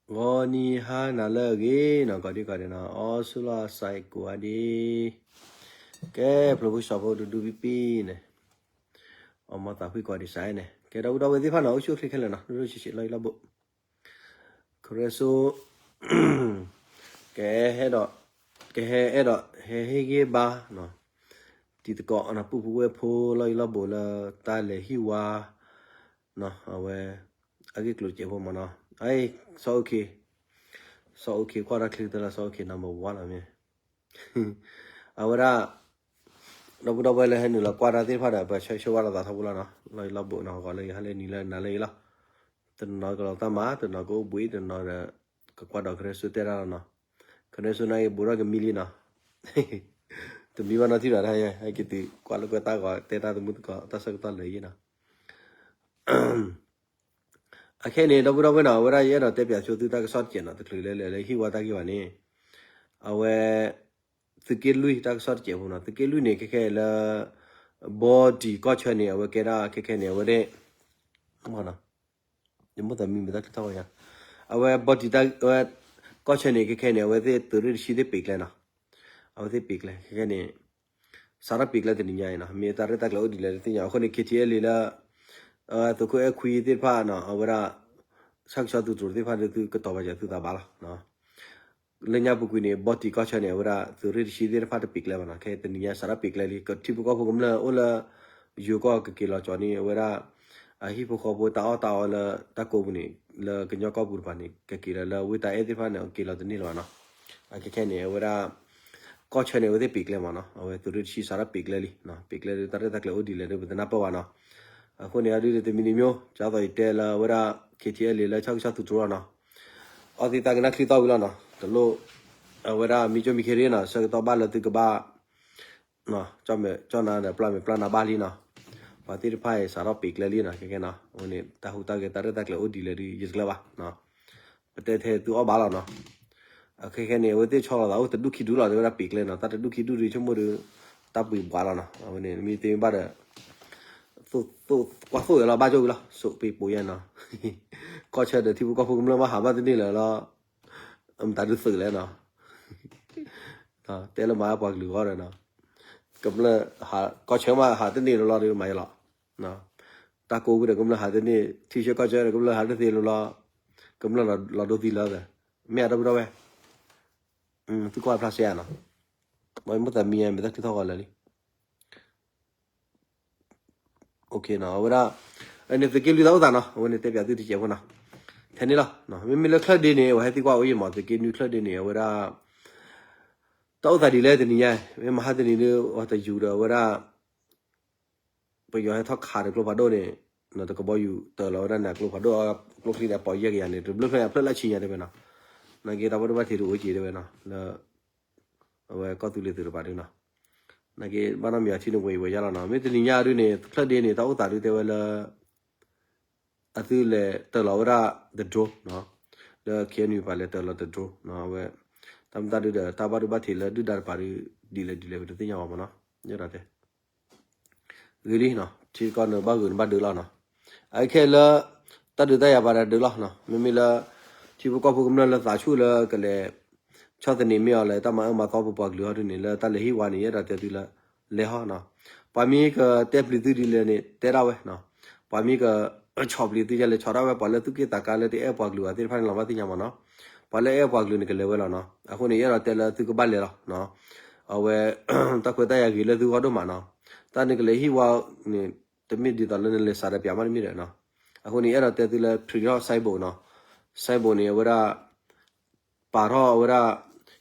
ဂီၤနံၤဟါနၤလၢအဂ့ၤနီၤ ကိးဒံကိးဒဲးနီၤ အီဆူၣ်လီၤစဲးကိးဂၤဒဲး, ကဲ ဖျိးဖိစီၤဖိတဒူပံပံန့ၣ်, အီမီသးဖှံကိးဒံစဲးန့ၣ် ကဲ ဒီပုၢ်ဒီဝဲၢ်သ့ၣ်တဖၣ်နီၤ အိၣ်ဆူၣ်အိၣ်ချ့ခဲလၢာ်နီၤ ဒိၣ်ဒိၣ်ဆံးဆံးလီၢ်အံၤလီၢ်ဘူး, ခရၢစိ ကဟဲဒီး ကဟဲအဲၣ်ဒိး ဟဲဟ့ၣ်ဂံၢ်ဘါနီၤ, တံၤသကိးနီၤ ပုၢ်ဖိဝဲၢ်ဖိလီၢ်အံၤလီၢ်ဘူးလၢတၢ်လဲၤဟံၣ်ဝါ နီၤ အဝဲ အဂ့ၢ်ကျိၤတစဲးဖိမးနီၤ, အ စီၤအိၣ်ခ့ စီၤအိၣ်ခ့ကွၢ်တၢ်ချံတလၢစီၤအိၣ်ခ့ number one လီၤမ့ၢ် အဝဲဒၣ် ဒီပုၢ်ဒီဝဲၢ်လၢဟဲနုာ်လီၤကွၢ်တၢ်သ့ၣ်တဖၣ်ဒီး ပဆၢဂ့ၤဆၢဝါလိာ်သးထီဘိလီၤနီၤ, လီၢ်အံၤလီၢ်ဘူးနီၤ ဂီၤလၢယဟါလၢနံၤလၢနၤလၢအံၤလီၤ, တနီၤကလီၤတၢ်မၤ တနီၤကအိၣ်ဘှံး တနီၤဒီး ကကွၢ်ဒီးခရၢစိတဲတၢ်လီၤနီၤ, ခရၢစိန့ၣ်အံၤဘူးထီၣ်ကမံလံနီၤ, တမံဘၣ်နီတထံၣ်ဒီး ဟဲက့ၤတုၤကွၢ်လိာ်ကွဲတၢ်ဂီၤ တဲတၢ်သမူသကိး တၢ်ဆၢကတီၢ်လၢာ်ယံၤနီၤ အခဲအံၤန့ၣ် ဒီပုၢ်ဒီဝဲၢ်နီၤ အဝဲဒၣ်ယအဲၣ်ဒိးတဲပၠးဆိသုတၢ်ကစီၣ်တစဲးနီၤ တချုးလၢလဲၤလၢဟံၣ်ဝါတၢ်ဂ့ၢ်ဘၣ်န့ၣ်, အဝဲ သုးက့လွံၢ်တၢ်ကစီၣ်တစဲးဖိနီၤ သုးက့လွံၢ်န့ၣ် ခဲခဲလၢ ဘီတံၢ်ကီၢ်ဆၢန့ၣ် အဝဲကဲဒၣ်ခဲခဲန့ၣ် အဝဲသ့ၣ် ယမိၣ်သးမံမံတၢ်ချံထီၣ်ဝဲယါ, အဝဲဘီတံၢ်တၢ် အဝဲ ကီၢ်ဆၢန့ၣ် ခဲခဲန့ၣ် အဝဲသ့ၣ်သုးရ့ၣ်တဆံသ့ၣ်ပံးကျဲနီၤ, အဝဲသ့ၣ်ပံးကျဲ ခဲခဲန့ၣ် စးထီၣ်ပံးကျဲတနံၤညါအံၤနီၤ မ့ၢ်တၢ်ရဲၣ်တၢ်ကျဲၤအိၣ်ဒ်လဲၣ်တသ့ၣ်ညါ အဃိန့ၣ် ခ့ထံအဲလ့ၤလၢ သုးခိၣ်အဲၣ်ခွံသ့ၣ်တဖၣ်နီၤ အဝဲဒၣ် ဆၣ်ကဆီသုးတြိၤသ့ၣ်တဖၣ်ဒီး သုကတီၤပာ်စၢၤသုသးဘၣ်လီၤ. လၢညါပူၤကွံာ်န့ၣ် ဘီတံၢ်ကီၢ်ဆၢန့ၣ် အဝဲဒၣ်သုးရ့ၣ်တဆံသ့ၣ်တဖၣ်တပံးကျဲဘၣ်နီၤ ခဲတနံၤညါစးထီၣ်ပံးကျဲလံ ကထံဖိကီၢ်ဖိကမျၢၢ်အိၣ်လၢ ယိၤကီၢ်ကက့ၤလီၤကၠီၤန့ၣ် အဝဲဒၣ် အဟံၣ်ဖိဃီဖိတၢ်အီၣ်တၢ်အီလၢတၢ်ကိးပူၤန့ၣ် လၢကညီကီၢ်ပူၤတပၤန့ၣ် ကက့ၤလီၤလၢဝ့ၢ်တၢ်အဲၣ်သ့ၣ်တဖၣ်န့ၣ် က့ၤလီၤတန့ၢ်လၢၤဘၣ်နီၤ. အခဲခဲန့ၣ် အဝဲဒၣ် ကီၢ်ဆၢန့ၣ် အဝဲသ့ၣ်ပံးကျဲမးနီၤ အဝဲသုးရ့ၣ်တဆံစးထီၣ်ပံးကျဲလံ ပံးကျဲလံ တၢ်ရဲၣ်တၢ်ကျဲၤအိၣ်ဒ်လဲၣ်ဒီး ပတနၢ်ပၢၢ်ဘၣ်နီၤ. အဃိန့ၣ် အဒုးတမံၤတမံၤ ကၢ်သိးယတဲလၢအဝဲဒၣ် ခ့ထံအဲလ့ၤလၢဆၣ်ကဆီသုးတြိၤလီၤနီၤ အီသံးသးကနၣ်ချံသီၣ်ဝံၤလီၤနီၤ တလိၣ် အဝဲဒၣ်မံကၠိမံခ့ရ့နီၤ ဆၢကတီၢ်ဘၣ်လၢသုကဘၣ် ကၠီၣ်မဲာ်ကၠီၣ်နါဒီးပျၢ်မဲာ်ပျၢ်နါဘၣ်လံနီၤ. ပှၤသ့ၣ်တဖၣ်အံၤစးထီၣ်ပံးကျဲလံနီၤ ခဲခဲနီၤ အဝဲန့ၣ် တၢ်ဟူးတၢ်ဂဲၤတၢ်ရဲၣ်တၢ်ကျဲၤအိၣ်ဒ်လဲၣ်ဒီး ယတကျၢၤဘၣ် ပတဲထဲသုအီၣ်ဘၣ်လီၤနီၤ. အခဲခဲန့ၣ် အဝဲသ့ၣ်ဆီလီၤသးအိၣ်တဒူၣ်ခံဒူၣ်လီၤ တဲဝဲဒၣ်ပံးကျဲနီၤ တၢ်တဒူၣ်ခံဒူၣ်ဒီး ဆိကမိၣ်ဒီး တၢ်ပှ့ၤဘှးလီၤနီၤ အဝဲန့ၣ် မ့ၢ်သ့မ့ၢ်ဘၣ်ဒီး ကွၢ်သိၣ်ဝဲလီၤ ဘၣ်ကၠိဝံၤလီၤ စိးပ့ၤပိာ်ယဲနီၤ ကီၢ်ဆၢဒီးထံဖိကီၢ်ဖိကမျၢၢ်မ့ၢ်ဟးဘၣ်တန့ၢ်လၢၤလီၤ မတၤဒုးသုးလဲၣ်နီၤ တဲလၢမၤပှၤကလုာ်ဂီၢ်ဒီးနီၤ ကမျၢၢ် ကီၢ်ဆၢမ့ၢ်ဟးတန့ၢ်လၢၤလီၤဒီးမၤယဲလီၤ တၢ်ကိးဝံၤဒီးကမျၢၢ်ဟးတန့ၢ် ထံဆၢကီၢ်ဆၢဒီးကမျၢၢ်ဟးတသ့လၢၤလီၤ ကမျၢၢ်လီၤဒိသံလၢၤ မ့ၢ်အဒီပုၢ်ဒီဝဲၢ် သုကွၢ်ဖျါရှဲဧါနီၤ မ့ၢ်မ့ၢ်သးမံယဲ မ့ၢ်တၢ်ထုးထီၣ်ဂီၤလၢာ်လံ အဝဲဒၣ် အန့ၣ်သုးက့လွံၢ်တၢ်အိၣ်သးနီၤ အဝဲန့ၣ်တဲပၠးသုတစဲးဖိနီၤ ထဲန့ၣ်လီၤ မ့မ့ၢ်လၢချၢၣ်ဒ့န့ၣ် အဝဲဟဲသံကွၢ်အိၣ်ယံၤမး သုးက့နွံချၢၣ်ဒ့န့ၣ် အဝဲဒၣ် တၢ်အိၣ်သးဒ်လဲၣ်တနံၤညါ မ့ၢ်မဟါတနံၤဒီး အဝဲတယူၤဒီးအဝဲဒၣ် ပယီၤဟဲထီၣ်ခးဒီးကျိဖးဒိၣ်န့ၣ် တကဘီယူၤတၢၤလီၤဝဲဒၣ်န့ၣ် အကျိဖးဒိၣ် ကျိချံန့ၣ် အပိာ်ယဲၢ်ကယၤန့ၣ် တဘျုးဖျၢၣ်န့ၣ် အဖျၢၣ်လၢဆံညါတဲဝဲနီၤ နာ်က့တၢ်ဘၣ်ဒိဘၣ်ထံးတအိၣ်က့ၤတဲဝဲနီၤ လၢ အဝဲကီၢ်သူလ့ၤသုးတပၤဒုနီၤ နာ်က့ဘၣ်နီတမံၤအထံန့ၣ်ဝဲအံၤဝဲယါလီၤနီၤ မ့ၢ်တနံၤညါဒုန့ၣ် ချၢၣ်ဒ့န့ၣ် တၢ်အိၣ်သးဒုတဲဝဲလၢ အသုလဲၤတၢၤလီၤဝဲဒၣ် the drone နီၤ လၢ K N U ပၤလဲၤတၢၤလီၤ the drone နီၤ အဝဲ တၢ်မတၤဒုဒီး တၢ်ဘၣ်ဒိဘၣ်ထံးလၢဒုၣ်ဒါတပၤဒု ဒ်လဲၣ်ဒ်လဲၣ် ပတသ့ၣ်ညါဘၣ်မးနီၤ ယဲဒၣ်တဲ ဂ့ၤလံနီၤ ထံကီၢ်န့ၣ်ဘၣ်ဂုာ်န့ၣ်ဘၣ်ဒုးလီၤနီၤ အခဲလၢ တၢ်ဒုးတၢ်ယၤပၤဒီးဒုးလီၤနီၤ မ့မ့ၢ်လၢ ထံဖိကီၢ်ဖိကမျၢၢ်လၢသးဆူၣ်လၢကလဲၤ ဆီၣ်သနံးမ့ၢ်အီၤလၢတၢ်မၤအၢမၤသီပပှၤကလုာ်ဟီဒုန့ၣ် လၢတၢ်လဲၤဟံၣ်ဝါန့ၣ် ယအဲၣ်ဒိးတဲသုလၢ လဲၤဟီနီၤ ပှၤမ့ၢ်ကတဲပျံၤသုဒ်လဲၣ်န့ၣ် တဲဒၣ်ဝဲနီၤ ပှၤမ့ၢ်က ဆီၣ်ပျံၤသုဒ်လဲၣ် ဆီၣ်ဒၣ်ဝဲ ပှၤလၢသူၣ်က့သးကါလၢတအဲၣ်ပှၤကလုာ်အီၤသ့ၣ်တဖၣ်န့ၣ် လီၤဘၣ်သ့ၣ်ညါမးနီၤ ပှၤလၢအဲၣ်ပှၤကလုာ်န့ၣ် ကလဲၤဝဲလီၤနီၤ အဃိန့ၣ် ယအဲၣ်ဒိးတဲလၢသုကဘၣ်လဲၤလီၤနီၤ အဝဲ တၢ်ခွဲးတၢ်ယာ်ဂ့ၤလၢသုဂီၢ်ဒိၣ်မးနီၤ တၢ်န့ၣ်ကလဲၤဟံၣ်ဝါန့ၣ် တမ့ၢ်ဒ်သိးလၢနလဲၤစးဒီးပၠးမးတမ့ၢ်ဒီးနီၤ အဃိန့ၣ် ယအဲၣ်ဒိးတဲသုလၢ print ထီၣ် signboard နီၤ signboard န့ၣ် အဝဲဒၣ် ပာ်ထီၣ်အဝဲဒၣ်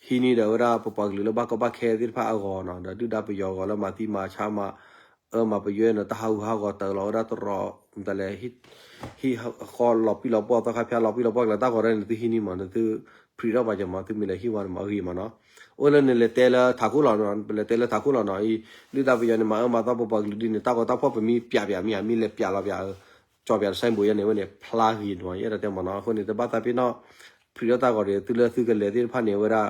ဟံးန့ၢ်ဒီးအဝဲဒၣ် ပပှၤကလုာ်လၢဘၣ်ကီဘၣ်ခဲသ့ၣ်တဖၣ်အဂီၤနီၤ ဒီးဒုၣ်ဒါပယီၤအဂီၤလၢမၤသံမၤဆါမၤအၢမၤပယွဲနီၤ တၢ်ဟးဂူာ်ဟးဂီၤတၢၤလီၤဝဲဒၣ်တရီး မတၤလဲၣ် ဟံၣ်ဃီလီၤပံၣ်လီၤပှီၢ်သီခါဖၠါလီၤပံၣ်လီၤပှီၢ်ကလဲၤတၢ်ဂီၤဒၣ်န့ၣ် သုဟံးန့ၢ်မးန့ၣ် သု print ထီၣ်ပာ်စၢၤမး သုမ့ၢ်လဲၤဟံၣ်ဝါန့ၣ်မး အဂ့ၤမးနီၤ အိၣ်လၢနလဲၤတဲလၢထးခိၣ်လီၤနီၤ ပလဲၤတဲလၢထးခိၣ်လီၤနီၤ အံၤ ဒုၣ်ဒါပယီၤန့ၣ် မၤအၢမၤသီပပှၤကလုာ်ဒ်န့ၣ် တၢ်ဂီၤတၢ်ဖှီၣ်ပမ့ၢ်ပၠးပၠးမ့ၢ်ဧါ မ့ၢ်လဲၤပၠးလီၤပၠး ကၠီၣ်ပၠးတ signboard ယဲန့ၣ် အဝဲန့ၣ် ဖျါဂ့ၤနီၤ ယအဲၣ်ဒိးတဲမးနီၤ အဃိန့ၣ် တဘၣ်သးပ့ၤနီၣ် print ထီၣ်တၢ်ဂီၤဒီး သုလၢသုကလဲၤသ့ၣ်တဖၣ်န့ၣ် အဝဲဒၣ်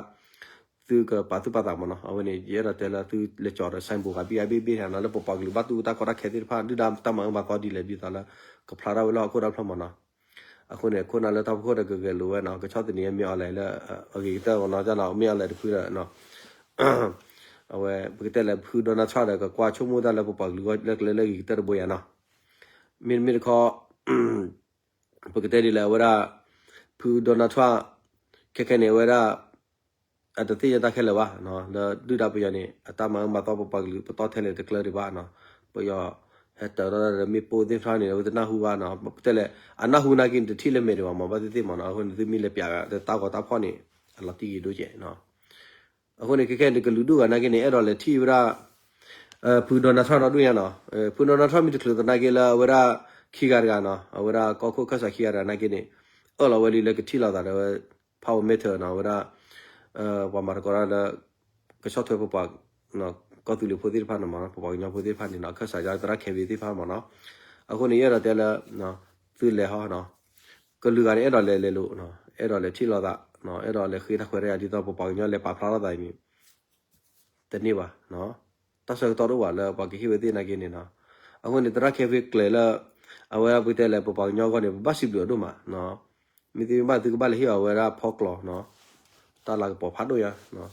သုကပာ်သူၣ်ပာ်သးမးနီၤ အဝဲန့ၣ် ယအဲၣ်ဒိးတဲလၢသုလဲၤကၠီၤဒီး signboard ဂၤဘ့ၣ်ဂၤဘ့ၣ်ဘ့ၣ်နီၤ လၢပပှၤကလုာ်ဘၣ်တူၢ်တၢ်ကီတၢ်ခဲသ့ၣ်တဖၣ် ဒုၣ်ဒါတၢ်မၤအၢမၤသီဒ်လဲၣ်ဒ်သိးလၢ ကဖျါထီၣ်ဝဲလၢဟီၣ်ခိၣ်ဒီဖျၢၣ်မးနီၤ အဃိန့ၣ် ခိၣ်နၢ်လၢတၢ်ဖီခိၣ်ဒီးကဂဲၤလိာ်ဝဲနီၤ, ကဆီၣ်သနံးမ့ၢ်အီၤလဲၣ်လၢ အဂ့ၤကတၢၢ်နီၤ, ကနီၤ မ့ၢ်အီၤလဲၣ်တဖုဒီး အဝဲ ပကတဲလဲၣ် ဖု Donald Trump ဒီး ကကွၢ်ဆိကမိၣ်တၢ်လၢပပှၤကလုာ်အဂီၢ်လၢကျဲလၢအဂ့ၤကတၢၢ်တဘိယၤနီၤ. မ့တမ့ၢ်တခီ ပကတဲဒ်လဲၣ် အဝဲဒၣ် ဖု Donald Trump ခဲခဲန့ၣ် အဝဲဒၣ် အတသ့ၣ်ညါတၢ်ခဲလၢာ်ဘၣ်, လၢဒုၣ်ဒါပယီၤန့ၣ် အတၢ်မၤအၢမၤသီပပှၤကလုာ်ပတီၢ်ထဲလဲၣ်တကျၢၤဒံးဘၣ်နီၤ, ပယီၤဟဲတၢၤထီၣ်ဒီးမ့ၣ်ပိၢ်သ့ၣ်တဖၣ်န့ၣ် အဝဲတနၢ်ဟူဘၣ်နီၤ, ပတဲလဲၣ် အနၢ်ဟူနာ်က့န့ၣ် တထံၣ်လၢမဲာ်ဒံးဘၣ်မး ဘၣ်သ့ၣ်သ့ၣ်မးနီၤ, အဃိန့ၣ် သုမ့ၢ်လဲၤပျးတၢ်ဂီၤတၢ်ဖီၣ်န့ၣ် အလီၤတံၢ်ဂ့ၤဒိၣ်ကဲးနီၤ. အဃိန့ၣ် ခဲခဲန့ၣ် ကလုာ်ဒူၣ်ဂၤနာ်က့န့ၣ် အဲၣ်ဒိးလဲၤထံၣ်ဝဲဒၣ် ဖု Donald Trump ဒီဒူၣ်ညါနီၤ, ဖု Donald Trump မ့ၢ်တချုးသနာ်က့လၢအဝဲဒၣ်ခံဂၤတဂၤနီၤ, အဝဲဒၣ်ကီၢ်ခိၣ်ခၢၣ်စးခံဂၤတဂၤနာ်က့န့ၣ် အၢၣ်လီၤဝဲလံလၢကထံၣ်လိာ်သးဒီးဝဲ power matter နီၤ, အဝဲဒၣ် ပှၤမၤသကိးတၢ်လၢ ကဆီၣ်ထွဲပပှၤ ကီၢ်သူလ့ၤဖိသ့ၣ်တဖၣ်န့ၣ်မးနီၤ, ပပှၤကညီဖိသ့ၣ်တဖၣ်န့ၣ်နီၤ, ခၢၣ်စးယါသရၣ်ခဲဝံသ့ၣ်တဖၣ်မးနီၤ, အဃိန့ၣ် ယအဲၣ်ဒိးတဲလၢ သုလဲၤဟီနီၤ, ကလုာ်ဂၤန့ၣ် အဲၣ်ဒိးလဲၤလဲၤလိာ်, အဲၣ်ဒိးလဲၤထံၣ်လိာ်သး, အဲၣ်ဒိးလဲၤဃ့တၢ်ခွဲးတၢ်ယာ်ဒ်သိးပပှၤကညီလဲၤပာ်ဖျါထီၣ်သးအံၤန့ၣ် တန့ၢ်ဘၣ်, တၢ်ဆၢကတီၢ်တအိၣ်ဘၣ်လၢပှၤကဟ့ၣ်ဝဲသ့ၣ်နာ်က့န့ၣ်နီၤ, အဃိန့ၣ် သရၣ်ခဲဝံကျဲၤလၢ အဝဲဒၣ်ပကတဲလဲၣ် ပပှၤကညီအဂီၢ်န့ၣ် ပဘၣ်စံးဘျုးအဒိၣ်မး, မ့ၢ်သ့မ့ၢ်ဘၣ်သုကဘၣ်လဲၤဟ့ၣ်အီၤဝဲဒၣ်ဖီကျိးနီၤ, တၢ်လၤကပီၤဖးဒိၣ်ညါ